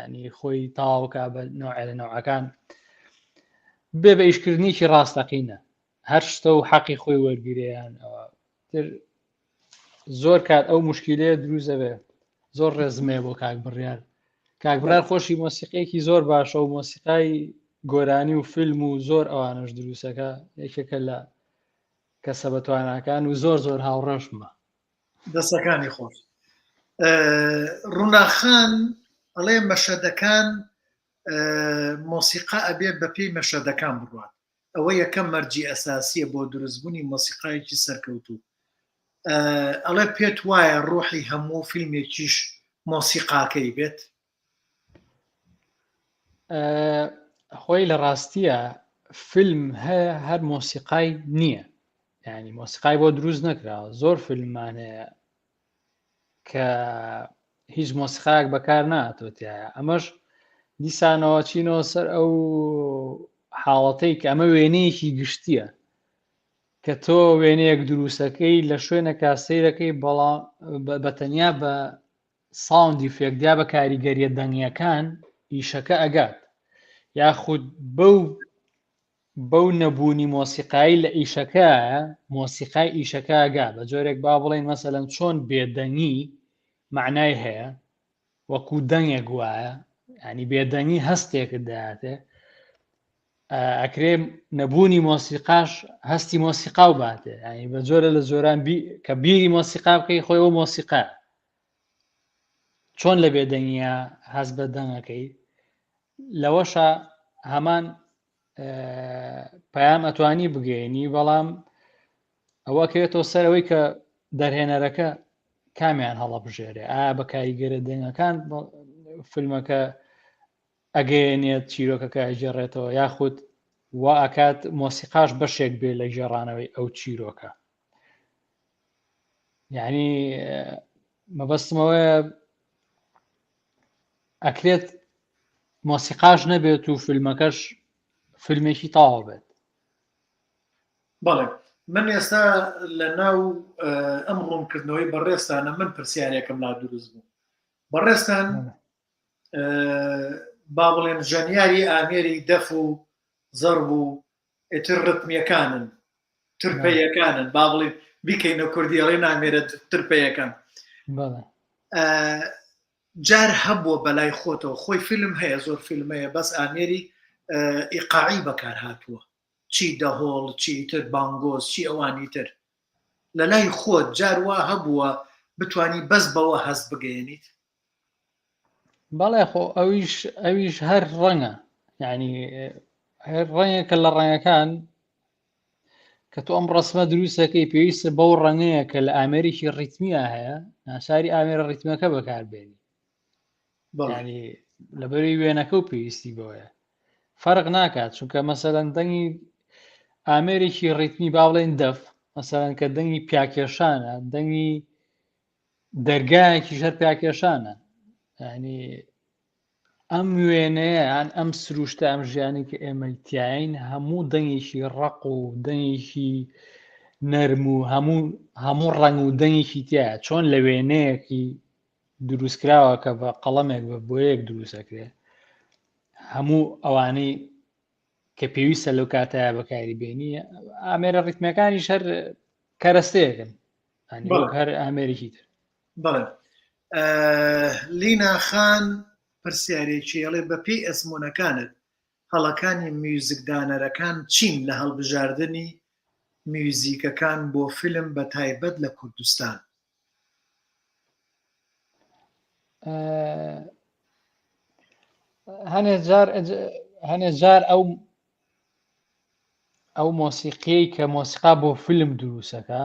ینی خۆی تاوکە بە نوعێ لە نەوعەکان بێ بە ئیشکردنیی ڕاستەقینە هەر شتە و حەقی خۆی وەرگریان تر زۆر کات ئەو مشکلەیە دروست دەبێ زۆر ڕێزمەیە بۆ کاک بڕیار کاک بڕیار خۆشی مۆسیقیەکی زۆر باشە و مۆسیقای گۆرانی و فیلم و زۆر ئەوانەش دروستەکە یەکێکە لە کەسە بەتواناکان و زۆر زۆر هاوڕەشمە دەستەکانی خۆش ڕووناخان ئەڵێ مەشەدەکان مۆسیقا ئەبێ بەپێی مەشەدەکان بڕوات ئەوە یەکەم مەرجی ئەساسیە بۆ دروستبوونی مۆسیقایەکی سەرکەوتوو. ئەڵێ پێت وایە ڕۆحی هەموو فیلمێکیش مۆسیقاکەی بێت؟ خۆی لە ڕاستیە فیلم هەیە هەر مۆسیقای نییە ینی مۆسیقای بۆ دروست نەکراوە زۆر فیلممان هەیە کە هیچ مۆسیقایەک بەکار ناتۆ تایە ئەمەش دیسانەوە چینەوە سەر ئەو حاڵەتەی کە ئەمە وێنەیەکی گشتیە کە تۆ وێنەیەک دروستەکەی لە شوێنەکە سەیرەکەی بەڵام بە تەنیا بە sound effect یا بە کاریگەریە دەنگیەکان ئیشەکە ئەگات. یاخود بەو بەو نەبوونی مۆسیقایی لە ئیشەکە مۆسیقای ئیشەکە گا بە جۆرێک با بڵێین مەسەلەن چۆن بێدەنگی معنای هەیە وەکو دەنگێک وایە ینی بێدەنگی هەستێکت دەاتێ ئەکرێ نەبوونی مۆسیقاش هەستی مۆسیقا و باتێ ینی بە جۆرە لە جۆران کە بیری مۆسیقا بکەی خۆی ئەو مۆسیقا چۆن لە بێدەنگیە هەست بە دەنگەکەی لەوەشە هەمان پەیام ئەتوانی بگەێنی بەڵام ئەوە کەوێتەوە سەر ئەوەی کە دەرهێنەرەکە کامیان هەڵەبژێرێ ئایا بە کاریگەرە دەنگەکان فیلمەکە ئەگەیەنێت چیرۆکەکە ئەگێڕێتەوە یاخود وا ئەکات مۆسیقاش بەشێک بێ لە گێڕانەوەی ئەو چیرۆکە یعنی مەبەستمەوەیە ئەکرێت مۆسیقاش نەبێت و فیلمەکەش فیلمێکی تەواو بێت. بەڵێ من ئێستا لە ناو ئەم ڕوونکردنەوەی بەڕێزتانە من پرسیارێکم لا دروست بوو بەڕێزتان با بڵێن ژەنیاری ئامێری دەف و زەرب و ئیتر ڕتمیەکانن ترپەیەکانن با بڵێن بیکەینە کوردی ئەڵێ نامێرە ترپەیەکان جار هەبووە بەلای خۆتەوە خۆی فیلم هەیە زۆر فیلم هەیە بەس ئامێری ئیقاعی بەکار هاتووە چی دەهۆڵ چی تر بانگۆز چی ئەوانی تر لە لای خۆت جار وا هەبووە بتانی بەس بەوە هەست بگەیەنیت؟ بەڵێ خۆ ئەویش ئەویش هەر ڕەنگە یعنی هەر ڕەنگێکە لە ڕەنگەکان کە تۆ ئەم ڕسمە دروستەکەی پێویستە بەو ڕەنگەیە کە لە ئامێرێکی ڕیتمیا هەیە ناچاری ئامێرە ڕیتمەکە بەکاربێنی ینی لەبەری وێنەکە و پێویستی بەوەیە فەرق ناکات چونکە مەسەەن دەنگی ئامێرێکی ڕیتمی با بڵێن دەف مەسەەن کە دەنگی پیاکێشانە دەنگی دەرگایەکی هەر پیاکێشانە ینی ئەم وێنەیە یان ئەم سروشتە ئەم ژیانی کە ئێمە تیاین هەموو دەنگێکی ڕق و دەنگێکی نەرم و هەموو هەموو ڕەنگ و دەنگێکی تایە چۆن لە وێنەیەکی دروستکراوە کە بە قەڵەمێک بە بۆیەک دروستەکرێ هەموو ئەوانەی کە پێویستە لەو کاتەیە بەکاری بێنی ئامێرە ڕیتمەکانی شەر کەرەستەیەکن هەر ئامێرێکی تر بەڵێ لینا خان پرسیارێکی ئەڵێ بەپێی ئەزموونەکانت هەڵەکانی میوزیکدانەرەکان چین لە هەڵبژاردنی میوزیکەکان بۆ فیلم بە تایبەت لە کوردستان؟ هەنێ جار هەنێ جار ئەو ئەو مۆسیقیەی کە مۆسیقا بۆ فیلم دروستەکە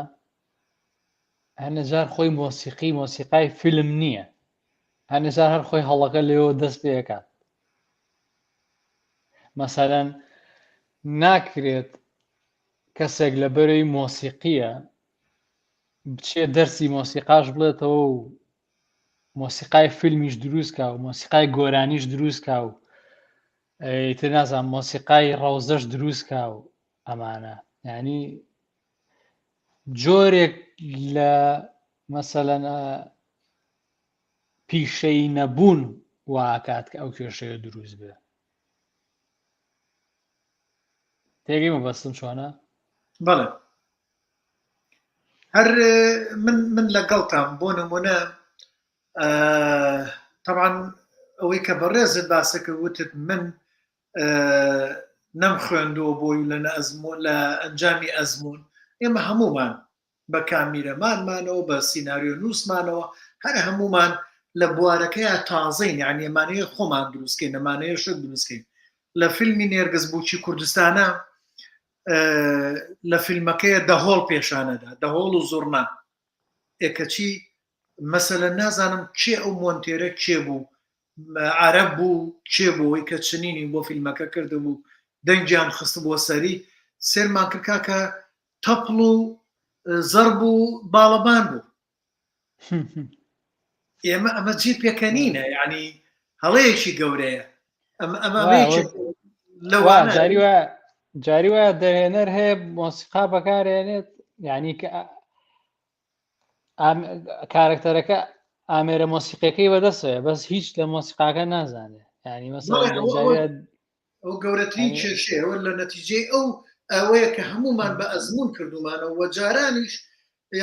هەنێ جار خۆی مۆسیقی مۆسیقای فیلم نییە هەنێ جار هەر خۆی هەڵەکە لێەوە دەست پێکات مەسەلەن ناکرێت کەسێک لە بەرەی مۆسیقیە بچێ دەرسی مۆسیقاش بڵێتەوە و مۆسیقای فیلمیش دروستکا و مۆسیقای گۆرانیش دروستکا و ئیتر نازانم مۆسیقای ڕەوزەش دروستکا و ئەمانە یعنی جۆرێک لە مەسەلەن پیشەی نەبوون واکات کە ئەو کێشەیە دروست بێ تێگەی مەبەستم چۆنە؟ بەڵێ هەر من من لەگەڵتام بۆ نمونە تەبعەن ئەوەی کە بەڕێزت باسە کرد وتت من نەم خوێندووە بۆی لە ئەزمون لە ئەنجامی ئەزمون ئێمە هەمومان بە کامیرەمانمانەوە بە سیناریۆ نووسمانەوە هەر هەمومان لە بوارەکەیا تازەین یعنی ئەمانەیە خۆمان دروستکەین ئەمانەیە شت دروستکەین لە فیلمی نێرگز بووکی کوردستانە لە فیلمەکەیە دەهۆڵ پێشانەدا دەهۆڵ و زوڕنا ئێکەچی مەسەلە نازانم کێ ئەو مۆنتێرە کێ بوو عەرەب بوو کێ بوو کە چنینی بۆ فیلمەکە کردبوو دەنگیان خستبووە سەری سێرمان کرد کاکە تەپڵ و زەرب و باڵەبان بوو ئێمە ئەمە جێ پێکەنینە یعنی هەڵەیەکی گەورەیە ئەمە ئەمە لەوانە جاری وایە دەرهێنەر هەیە مۆسیقا بەکارێنێت یعنی کە کارەکتەرەکە ئامێرە مۆسیقیەکەی بەدەستەوە بەس هیچ لە مۆسیقاکە نازانێت ینی مەسەلەن. ئەو گەورەترین کێشەیە لە نەتیجەی ئەو ئەوەیە کە هەمومان بە ئەزمون کردومانەوە وە جارانیش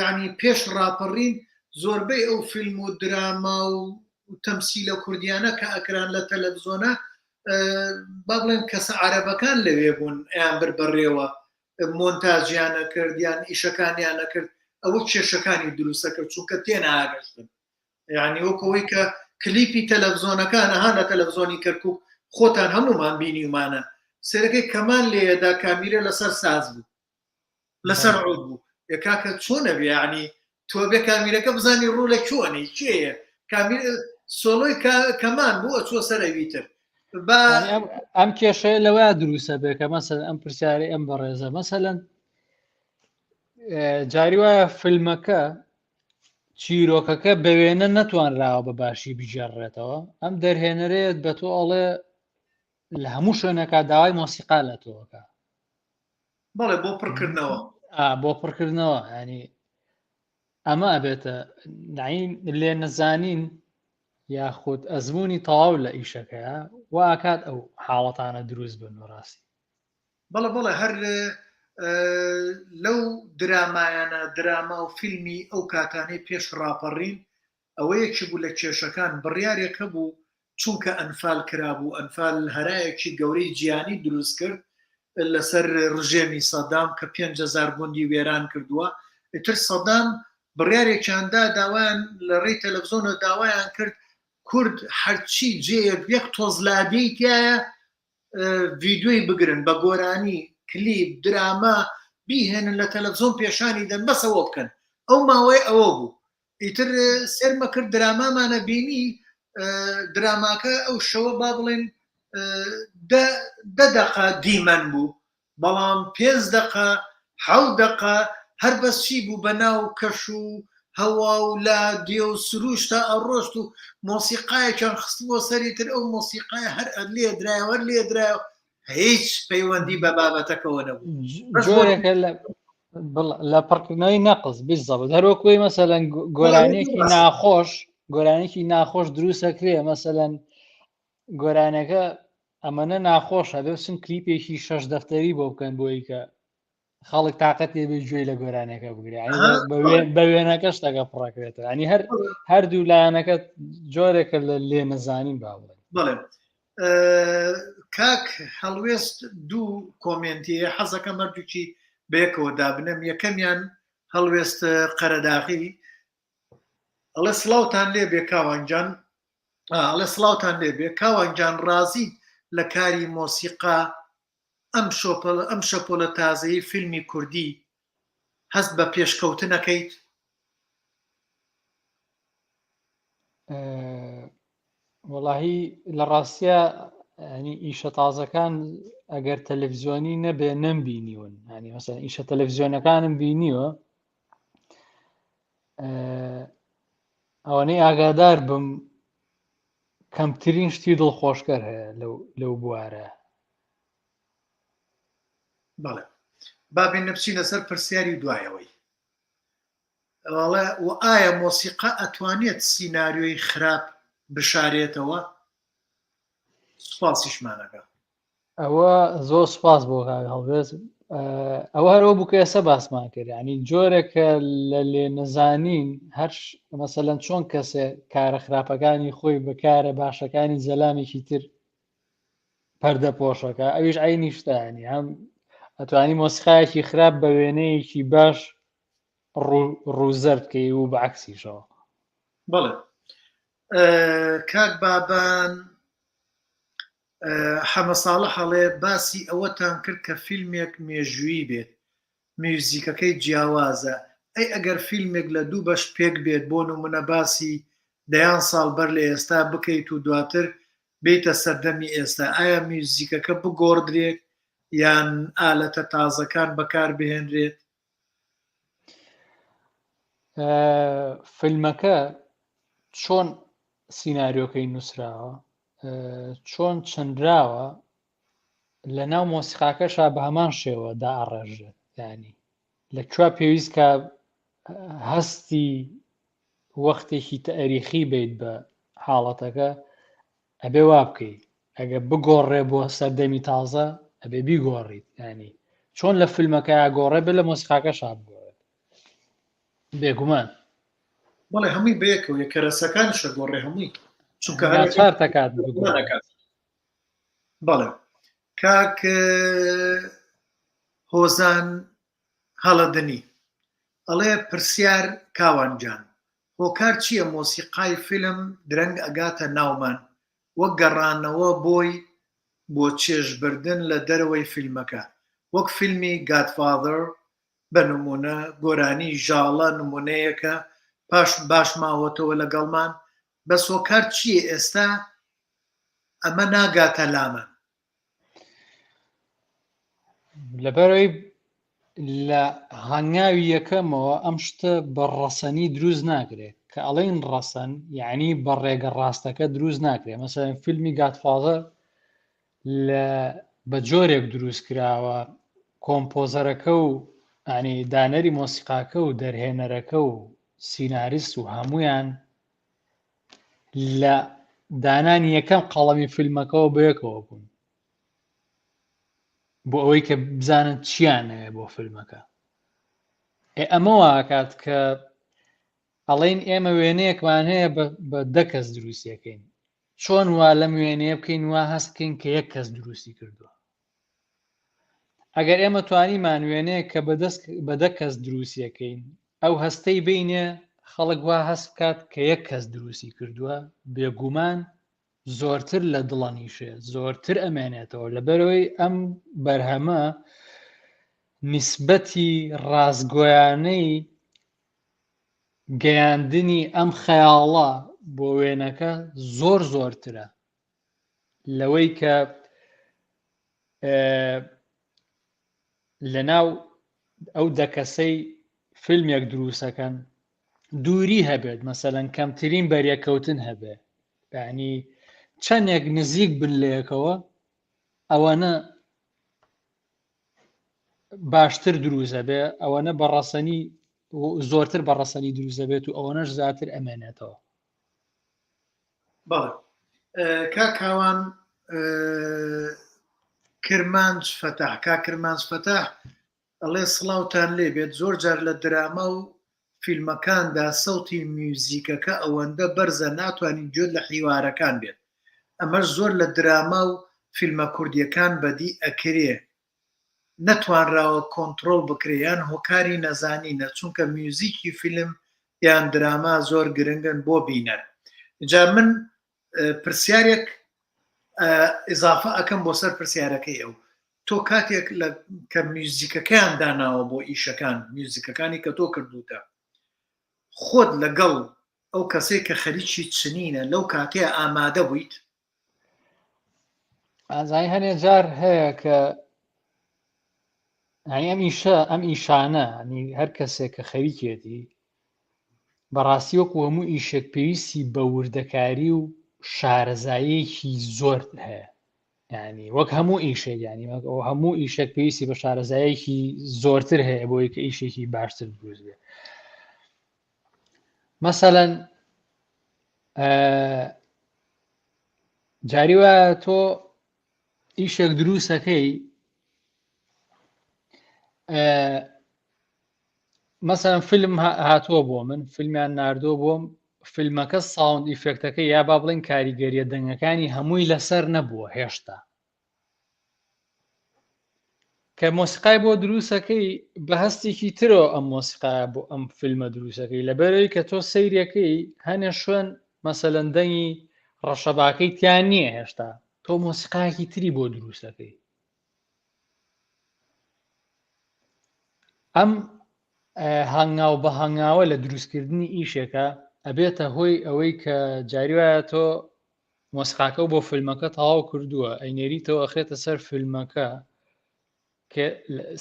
یعنی پێش ڕاپەڕین زۆربەی ئەو فیلم و دراما و تەمسیلە کوردیانە کە ئەکران لە تەلەڤزیۆنە با بڵێن کەسە عەرەبەکان لەوێ بوون ئەیان بر بەڕێوە مۆنتاجیان ئەکرد یان ئیشەکانیان ئەکرد ئەوە کێشەکانی دروستە کرد چونکە تێناگەشتن یعنی وەکەوەی کە کلیپی تەلەڤزیۆنەکان ها لە تەلەڤزیۆنی کەرکک خۆتان هەمومان بینیومانە سەرەکەی کەمان لێدا کامیرە لەسەر ساز بوو لەسەر عود بوو کاکە چۆنە بێ یعنی تۆ بێ کامیرەکە بزانی ڕوو لە کوێنی کێیە کامیر سۆلۆی کەمان بوو ئەچوە سەر ئەوی تر با ئەم کێشەیە لەوە دروستە بێ کە مەسەن ئەم پرسیاری ئەم بەڕێزە مەسەلەن جاری وایە فیلمەکە چیرۆکەکە بە وێنە نەتوانراوە بە باشی بگێڕێتەوە ئەم دەرهێنەرێت بە تۆ ئەڵێ لە هەموو شوێنەکە داوای مۆسیقا لە تۆکە بەڵێ بۆ پڕکردنەوە بۆ پڕکردنەوە ینی ئەمە ئەبێتە نعیم لێ نەزانین یاخود ئەزمموی تەواو لە ئیشەکەیە واکات ئەو حاڵەتانە دروست بن ڕاستی بەڵێ بەڵێ هەر لەو درامایانە دراما و فیلمی ئەو کاتانەی پێش ڕاپەڕین ئەوە یەکی بوو لە کێشەکان بڕیارێک هەبوو چونکە ئەنفال کرابوو ئەنفال هەرایەکی گەورەی جیهانی دروست کرد لەسەر ڕژێمی سەدام کە 5000 گوندی وێران کردووە ئیتر سەدام بڕیارێکیان دا داوایان لە ڕێی تەلەڤزیۆنەوە داوایان کرد کورد هەرچی جێیەک یەک تۆز لادێی تایە ڤیدیۆی بگرن بە گۆرانی کلیپ دراما بیهێنن لە تەلەڤزیۆن پێشانی دەن بەسەوە بکەن ئەو ماوەی ئەوە بوو ئیتر سێرمە کرد درامامانە بینی دراماکە ئەو شەوە با بڵێن دە دەقە دیمەن بوو بەڵام پێنج دەقە حەو دەقە هەر بەس چی بوو بە ناو کەش و هەوا و لادێ و سروشتا ئەڕۆشت و مۆسیقایەکیان خستبووە سەری تر ئەو مۆسیقای هەر لێدرایەوە هەر لێدرایەوە هیچ پەیوەندی بە بابەتەکەەوە نەبوو جۆرێکە لە لە پڕکردنەوەی نەقز بزەبت هەروەکوی مەسەلەن گۆرانیەکی ناخۆش گۆرانێکی ناخۆش دروستەکرێ مەسەلەن گۆرانەکە ئەمەنە ناخۆشە بێ بچن کلیپێکی شەش دەفتەری بۆ بکەن بۆی کە خەڵک تااقەت لێ بێ گوێی لە گۆرانەکە بگرێ بە وێنەکە شتەکە پڕەکرێتەوە ینی هەر هەردوو لایەنەکە جۆرێکە لە لێ نەزانین با بڵێن بڵێ کاک هەڵوێست دوو کۆمێنتی حەزەکە مەردووکی بەیەکەوە دابنم یەکەمیان هەڵوێست قەرەداغی ئەڵێ سڵاوتان لێ بێ کاوانجان ئەڵێ سڵاوتان لێ بێ کاوان گیان ڕازیت لە کاری مۆسیقا ئەم شۆپەڵ ئەم شەپۆلە تازەی فیلمی کوردی هەست بە پێشکەوتنەکەیت؟ وەڵاهی لە ڕاستە ینی ئیشە تازەکان ئەگەر تەلەڤزیۆنی نەبێ نەم بینیون ینی مەسەن ئیشە تەلەڤزیۆنەکانم بینیوە ئەوەنەی ئاگادار بم کەمترین شتی دڵخۆشکەر هەیە لەو لەو بوارە. بەڵێ با بێنە بچینە سەر پرسیاری دوایەوەی ئەڵێ و ئایا مۆسیقا ئەتوانێت سیناریۆی خراپ بشارێتەوە؟ سوپاسیشمانەکە. ئەوە زۆر سوپاس بۆ کاک هەڵوێست ئەوە هەرەوە بوو کە ئێستا باسمان کرد ینی جۆرێکە لە لێ نەزانین هەر مەسەلەن چۆن کەسێ کارە خراپەکانی خۆی بەکارە باشەکانی زەلامێکی تر پەردە پۆشەکە ئەویش عینی شتانی هەم ئەتوانی مۆسیقایەکی خراپ بە وێنەیەکی باش ڕووزەر بکەی و بە عکسیشەوە بەڵێ کاک بابان حەمە ساڵح ئەڵێ باسی ئەوەتان کرد کە فیلمێک مێژوویی بێت میوزیکەکەی جیاوازە ئەی ئەگەر فیلمێک لە دوو بەش پێک بێت بۆ نمونە باسی دەیان ساڵ بەر لە ئێستا بکەیت و دواتر بێیتە سەردەمی ئێستا ئایا میوزیکەکە بگۆڕدرێت یان ئالەتە تازەکان بەکار بهێنرێت؟ فیلمەکە چۆن سیناریۆکەی نووسراوە چۆن چنراوە لە ناو مۆسیقاکەشا بە هەمان شێوە دائەڕێژرێت ینی لە کوێ پێویست کە هەستی وەختێکی تەریخی بیت بە حاڵەتەکە ئەبێ وا بکەیت. ئەگە بگۆڕێ بۆ سەردەمی تازە ئەبێ بیگۆڕیت ینی چۆن لە فیلمەکە گۆڕێ بێ لە مۆسیقاکە شا بگۆڕێت بێگومان بەڵێ هەمووی بەیەکەوە کەرەسەکان شەگۆڕێ هەمووی چونکە هەر دەکات دەکات بەڵێ کاک هۆزان هەڵەدنی ئەڵێ پرسیار کاوان جان هۆکار چییە مۆسیقای فیلم درەنگ ئەگاتە ناومان وەک گەڕانەوە بۆی بۆ چێژ بردن لە دەرەوەی فیلمەکە وەک فیلمی Godfather بە نمونە گۆرانی ژاڵە نمونەیەکە پاش باش ماوەتەوە لەگەڵمان بەس هۆکار چییە ئێستا ئەمە ناگاتە لامان؟ لەبەرەوەی لە هەنگاوی یەکەمەوە ئەم شتە بە ڕەسەنی دروست ناکرێت کە ئەڵێن ڕەسەن یعنی بە ڕێگە ڕاستەکە دروست ناکرێت مەسەن فیلمی گاتفاڵە لە بە جۆرێک دروست کراوە کۆمپۆزەرەکە و ئەنی دانەری مۆسیقاکە و دەرهێنەرەکە و سیناریست و هەمویان لە دانانی یەکەم قەڵەمی فیلمەکەەوە بەیەکەوە بوون بۆ ئەوەی کە بزانن چیان هەیە بۆ فیلمەکە ئێ ئەمە واکات کە ئەڵێن ئێمە وێنەیەکمان هەیە بە دە کەس دروستیەکەین چۆن وا لەم وێنەیە بکەین وا هەست بکەین کە یەک کەس دروستی کردووە ئەگەر ئێمە توانیمان وێنەیە کە بەدەست بە دە کەس دروستیەکەین ئەو هەستەی بینێ خەڵک وا هەست بکات کە یەک کەس دروستی کردووە بێگومان زۆرتر لە دڵەنیشێ زۆرتر ئەمێنێتەوە لەبەرەوەی ئەم بەرهەمە نیسبەتی ڕاستگۆیانەی گەیاندنی ئەم خەیاڵە بۆ وێنەکە زۆر زۆرترە لەوەی کە لەناو ئەو دە کەسەی فیلمێک دروستەکەن دووری هەبێت مەسەلەن کەمترین بەریەکەوتن هەبێ یعنی چەندێک نزیک بن لەیەکەوە ئەوەنە باشتر دروزە بێ ئەوەنە بە ڕەسەنی زۆرتر بە ڕەسەنی دروزە بێت و ئەوەنەش زیاتر ئەمێنێتەوە بەڵێ کاک کاوان کرمانج فەتاح کاک کرمانج فەتاح ئەڵێ سڵاوتان لێ بێت زۆر جار لە دراما و فیلمەکاندا سەوتی میوزیکەکە ئەوەندە بەرزە ناتوانین گوێت لە حیوارەکان بێت ئەمەش زۆر لە دراما و فیلمە کوردیەکان بەدی ئەکرێ نەتوانراوە کۆنتڕۆڵ بکرێ یان هۆکاری نەزانینە چونکە میوزیکی فیلم یان دراما زۆر گرنگن بۆ بینەر جا من پرسیارێک ئیزافە ئەکەم بۆ سەر پرسیارەکەی ئەو تۆ کاتێک لە کە میوزیکەکەیان داناوە بۆ ئیشەکان میوزیکەکانی کە تۆ کردوتە خۆت لەگەڵ ئەو کەسێک کە خەریکی چنینە لەو کاتەیە ئامادە بوویت ئازای هەنێ جار هەیە کە ئەم ئیشە ئەم ئیشانە هەر کەسێک کە خەریکێتی بەڕاستی وەکو هەموو ئیشێک پێویستی بە وردەکاری و شارەزاییەکی زۆر هەیە ینی وەک هەموو ئیشێک ینی هەموو ئیشێک پێویستی بە شارەزایەکی زۆرتر هەیە بۆی کە ئیشێکی باشتر دروست بێ مەسەەن جاری وایە تۆ ئیشێک دروستەکەی مەسەن فیلم هاتووە بۆ من فیلمیان ناردووە بۆم فیلمەکە sound effect ەکە یا با بڵێن کاریگەریە دەنگەکانی هەمووی لەسەر نەبووە هێشتا کە مۆسیقای بۆ دروستەکەی بە هەستێکی ترەوە ئەم مۆسیقا بۆ ئەم فیلمە دروستەکەی لەبەرەوەی کە تۆ سەیرەکەی هەنێ شوێن مەسەلەن دەنگی ڕەشەباکەی تیان نییە هێشتا تۆ مۆسیقایەکی تری بۆ دروستەکەی ئەم هەنگاو بە هەنگاوە لە دروستکردنی ئیشێکە ئەبێتە هۆی ئەوەی کە جاری وایە تۆ مۆسیقاکە بۆ فیلمەکە تەواو کردووە ئەینێریتەوە ئەخرێتە سەر فیلمەکە کە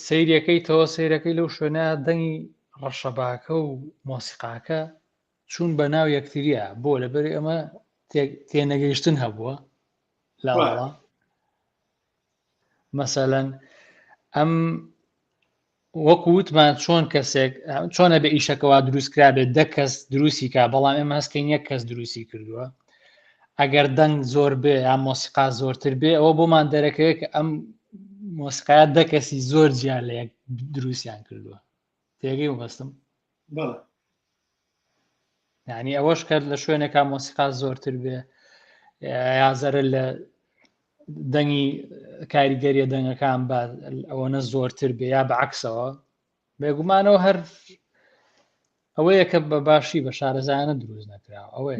سەیرەکەی تەوە سەیرەکەی لەو شوێنە دەنگی ڕەشەباکە و مۆسیقاکە چوون بە ناو یەکتریە بۆ لەبەری ئەمە تێنەگەیشتن هەبووە لاوەڵا مەسەلەن ئەم وەکو وتمان چۆن کەسێک چۆنە بە ئیشەکەەوە دروست کرابێت دە کەس دروستی کا بەڵام ئێمە هەستکەین یەک کەس دروستی کردووە. ئەگەر دەنگ زۆر بێ یا مۆسیقا زۆرتر بێ ئەوە بۆمان دەرەکەوێت کە ئەم مۆسیقایا دە کەسی زۆر جیا لە یەک دروستیان کردووە تێگەی مەبەستم بەڵێ یعنی ئەوەش کرد لە شوێنێکا مۆسیقا زۆرتر بێ یا زەرە لە دەنگی کاریگەریە دەنگەکان بە ئەوەنە زۆرتر بێ یا بەعکسەوە بێگومانەوە هەر ئەوەیە کە بە باشی بە شارەزایانە دروست نەکراوە ئەوەیە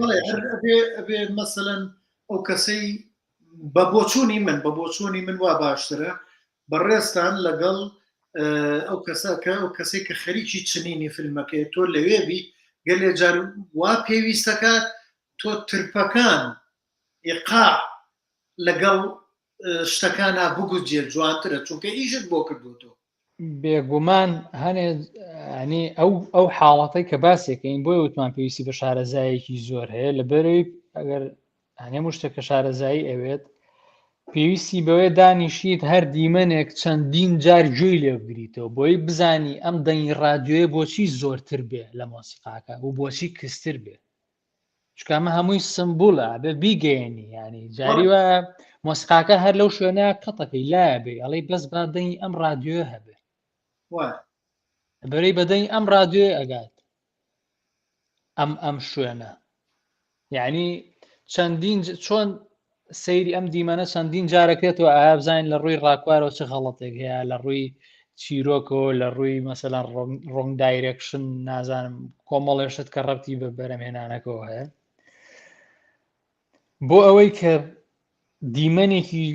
ئەبێ مەسەلەن ئەو کەسەی بە بۆچوونی من بە بۆچوونی من وا باشترە بەڕێزتان لەگەڵ ئەو کەسە کە ئەو کەسێک کە خەریکی چنینی فیلمەکەی تۆ لەوێ بی گەلێ جار وا پێویستەکات تۆ ترپەکان ئیقاع لەگەڵ شتەکانا بگوجێ جوانترە چونکە ئیشت بۆ کردووە تۆ. بێگومان هەنێ ینی ئەو ئەو حاڵەتەی کە باسێکەین بۆیە وتمان پێویستی بە شارەزایەکی زۆر هەیە لە بەرەوەی ئەگەر هەنێ شتە کە شارەزایی ئەوێت پێویستی بەوێ دانیشیت هەر دیمەنێک چەندین جار گوێی لێ بگریتەوە بۆی بزانی ئەم دەنگی ڕادیۆیە بۆچی زۆرتر بێ لە مۆسیقاکە و بۆچی کزتر بێ چونکە ئەمە هەمووی سمبولە بێ بیگەیەنی ینی جاری وایە مۆسیقاکە هەر لەو شوێنە قەتەکەی لایە بێ ئەڵێ بەس با دەنگی ئەم ڕادیۆ هەبێ بەرەی بەدەنگ ئەم ڕادیۆ ئەگات ئەم ئەم شوێنە یعنی چەندین چۆن سەیری ئەم دیمەنە چەندین جارەکرێتەوە ئایا بزانین لە ڕووی ڕاکوارەوە چ غەڵەتێک هەیە لە ڕووی چیرۆکەوە لە ڕووی مەسەلەن wrong direction نازانم کۆمەڵێ شت کە ڕەبتی بە بەرەمهێنانەکەەوە هەیە بۆ ئەوەی کە دیمەنێکی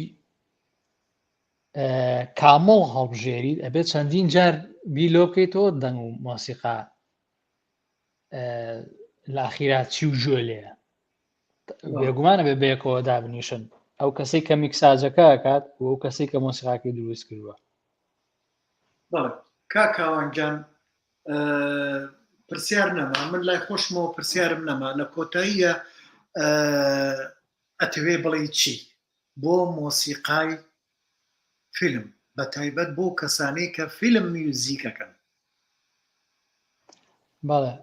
کامڵ هەڵبژێریت ئەبێت چەندین جار بی لۆ بکەیتەوە دەنگ و مۆسیقا لە ئاخیرا چی و گوێ لێیە بێگومانە بێ بەیەکەوە دابنیشن ئەو کەسەی کە میکساجەکە ئەکات و ئەو کەسەی کە مۆسیقاکەی دروست کردووە. بەڵێ کاک کاوان گیان پرسیار نەما من لای خۆشمەوە پرسیارم نەما لە کۆتاییە ئەتەوێ بڵێی چی بۆ مۆسیقای فیلم بە تایبەت بۆ کەسانەی کە فیلم میوزیکەکەن؟ بەڵێ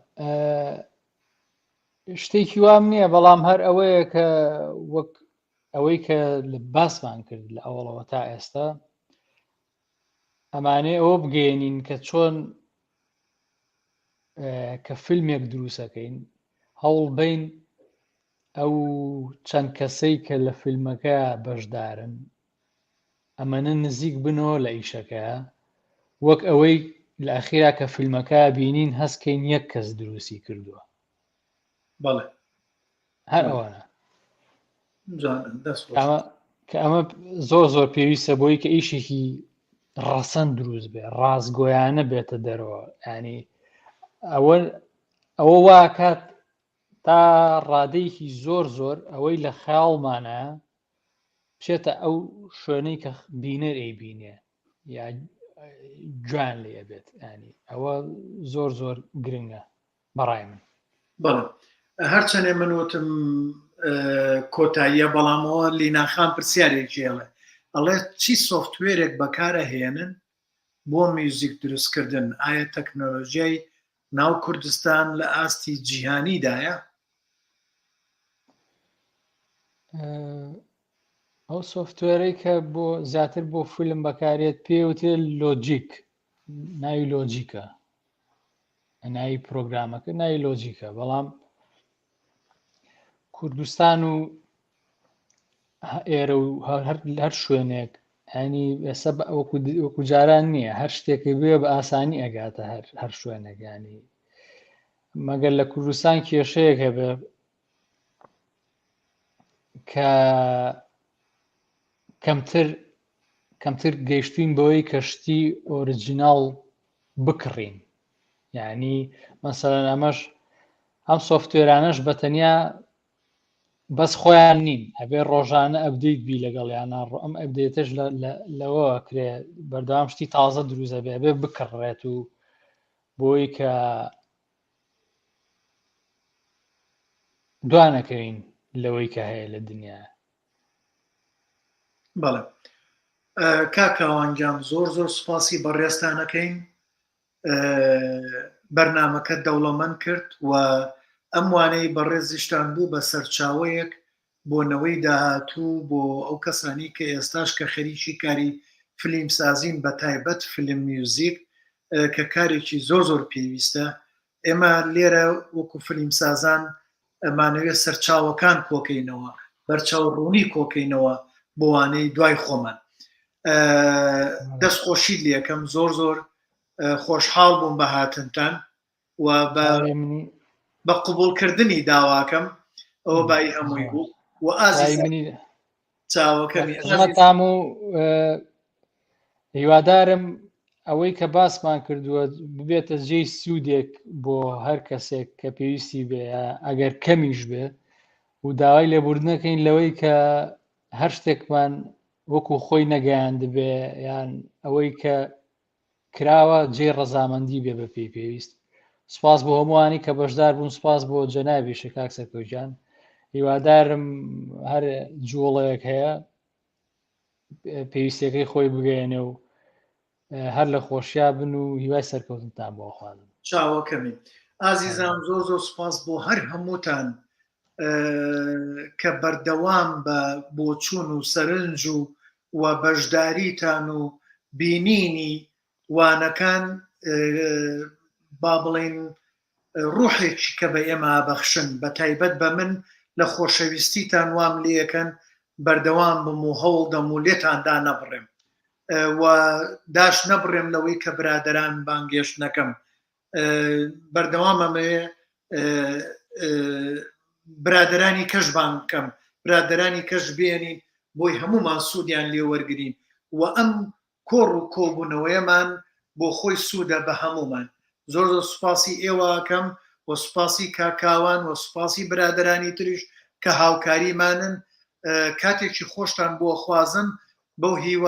شتێکی وام نییە بەڵام هەر ئەوەیە کە وەک ئەوەی کە لە باسمان کرد لە ئەوڵەوە تا ئێستا ئەمانەیە ئەوە بگەێنین کە چۆن کە فیلمێک دروستەکەین هەوڵ بین ئەو چەند کەسەی کە لە فیلمەکە بەشدارن ئەمەنە نزیک بنەوە لە ئیشەکە وەک ئەوەی لە ئەخیرا کە فیلمەکە بینین هەستکەین یەک کەس دروستی کردووە. بەڵێ هەر ئەوانە جوانە دەست خۆش. ئەمە کە ئەمە زۆر زۆر پێویستە بۆی کە ئیشێکی ڕەسەن دروست بێ ڕاستگۆیانە بێتە دەرەوە ینی ئەوە ئەوە واکات تا ڕادەیەکی زۆر زۆر ئەوەی لە خەیاڵمانە بچێتە ئەو شوێنەی کە بینەر ئەیبینێ یا گوێیان لێ ئەبێت ینی ئەوە زۆر زۆر گرنگە بەڕای من. بەڵێ هەرچەنێ من وتم کۆتاییە بەڵامەوە لیناخان پرسیارێکی ئەڵێ ئەڵێ چی software ێک بەکارەهێنن بۆ میوزیک دروستکردن ئایا تەکنۆلۆژیای ناو کوردستان لە ئاستی جیهانیدایە؟ ئەو software ەی کە بۆ زیاتر بۆ فیلم بەکارێت پێوتێ Logic ناوی Logic ە ناوی پرۆگرامەکە ناوی Logic ە بەڵام کوردستان و ئێرە و هەر شوێنێک ینی ئێستا وەکو جاران نییە هەر شتێکی بێ بە ئاسانی ئەگاتە هەر هەر شوێنێک ینی مەگەر لە کوردستان کێشەیەک هەبێ کە کەمتر کەمتر گەیشتوین بەوەی کە شتی original بکڕین یعنی مەسەلەن ئەمەش ئەم software انەش بە تەنیا بەس خۆیان نین ئەبێ ڕۆژانە update بی لەگەڵ یانە ڕۆ ئەم update ەش لەوە کرێ بەردەوام شتی تازە دروزە بێ بێ بکڕێت و بۆی کە دوانەکەوین لەوەی کە هەیە لە دنیا. بەڵێ کاک کاوان گیان زۆر زۆر سوپاسی بەڕێزتانەکەین بەرنمەکە دەوڵەمەند کرد و ئەم وانەی بەڕێزیشتان بوو بە سەرچاوەیەک. بۆ نەوەی داهاتوو بۆ ئەو کەسانی کە ئێستاش کە خەریکی کاری فلیم سازین بە تایبەت فیلم میوزیک کە کارێکی زۆر زۆر پێویستە ئێمە لێرە وەکو فلیمسازان ئەمانەوێت سەرچاوەکان کۆکەینەوە بەرچاو ڕوونی کۆکەینەوە بۆوانەی دوای خۆمان دەست خۆشی لەکەم زۆر زۆر خۆشحاڵ بووم بە هاتنتان و بە قوبولکردنی داواکەم ئەوە بای هەمووی بوو و ئازی منی چاوەکەمی تام و هیوادارم ئەوەی کە باسمان کردووە ببێتە جێی سوودێک بۆ هەر کەسێک کە پێویستی بێ ئەگەر کەمیش بێ و داوای لێبوردنەکەین لەوەی کە هەر شتێکمان وەکو خۆی نەگەیاند بێ یان ئەوەی کە کراوە جێی ڕەزامەندی بێ بە پێی پێویست سپاس بۆ هەمووانی کە بەشدار بوون سپاس بۆ جەنابیشە کاک سەرکەوتیان هیوادارم هەر جوڵەیەک هەیە پێویستەکەی خۆی بگەێنێ و هەر لە خۆشیا بن و هیوای سەرکەوتنتان بۆ خوازم چاوەکەمی ئازیزان زۆر زۆر سپاس بۆ هەر هەمووتان کە بەردەوام بە بۆچوون و سەرنج و و بەشداریتان و بینینی وانەکان با بڵین ڕوحێکی کە بە ئێمە بەخشن بە تایبەت بە من لە خۆشەویستیتان وام لەکەن بەردەوام بم و هەوڵ دەم و لێتان دانەبڕێم و داش نەبڕێم لەوەی کە برادران بانگێشت نەکەم بەردەوام ئەمەوێ برادرانی کەش بانگ بکەم برادرانی کەش بێنین بۆی هەمومان سوودیان لێ وەرگین و ئەم کۆڕ و کۆبوونەوەیەمان بۆ خۆی سوودە بە هەمومان زۆر زۆر سوپاسی ئێوەکەم و سوپاسی کاکاوان و سوپاسی برادرانی تریش کە هاوکاریمانن کاتێکی خۆشتان بۆ خوازم بەو هیوا.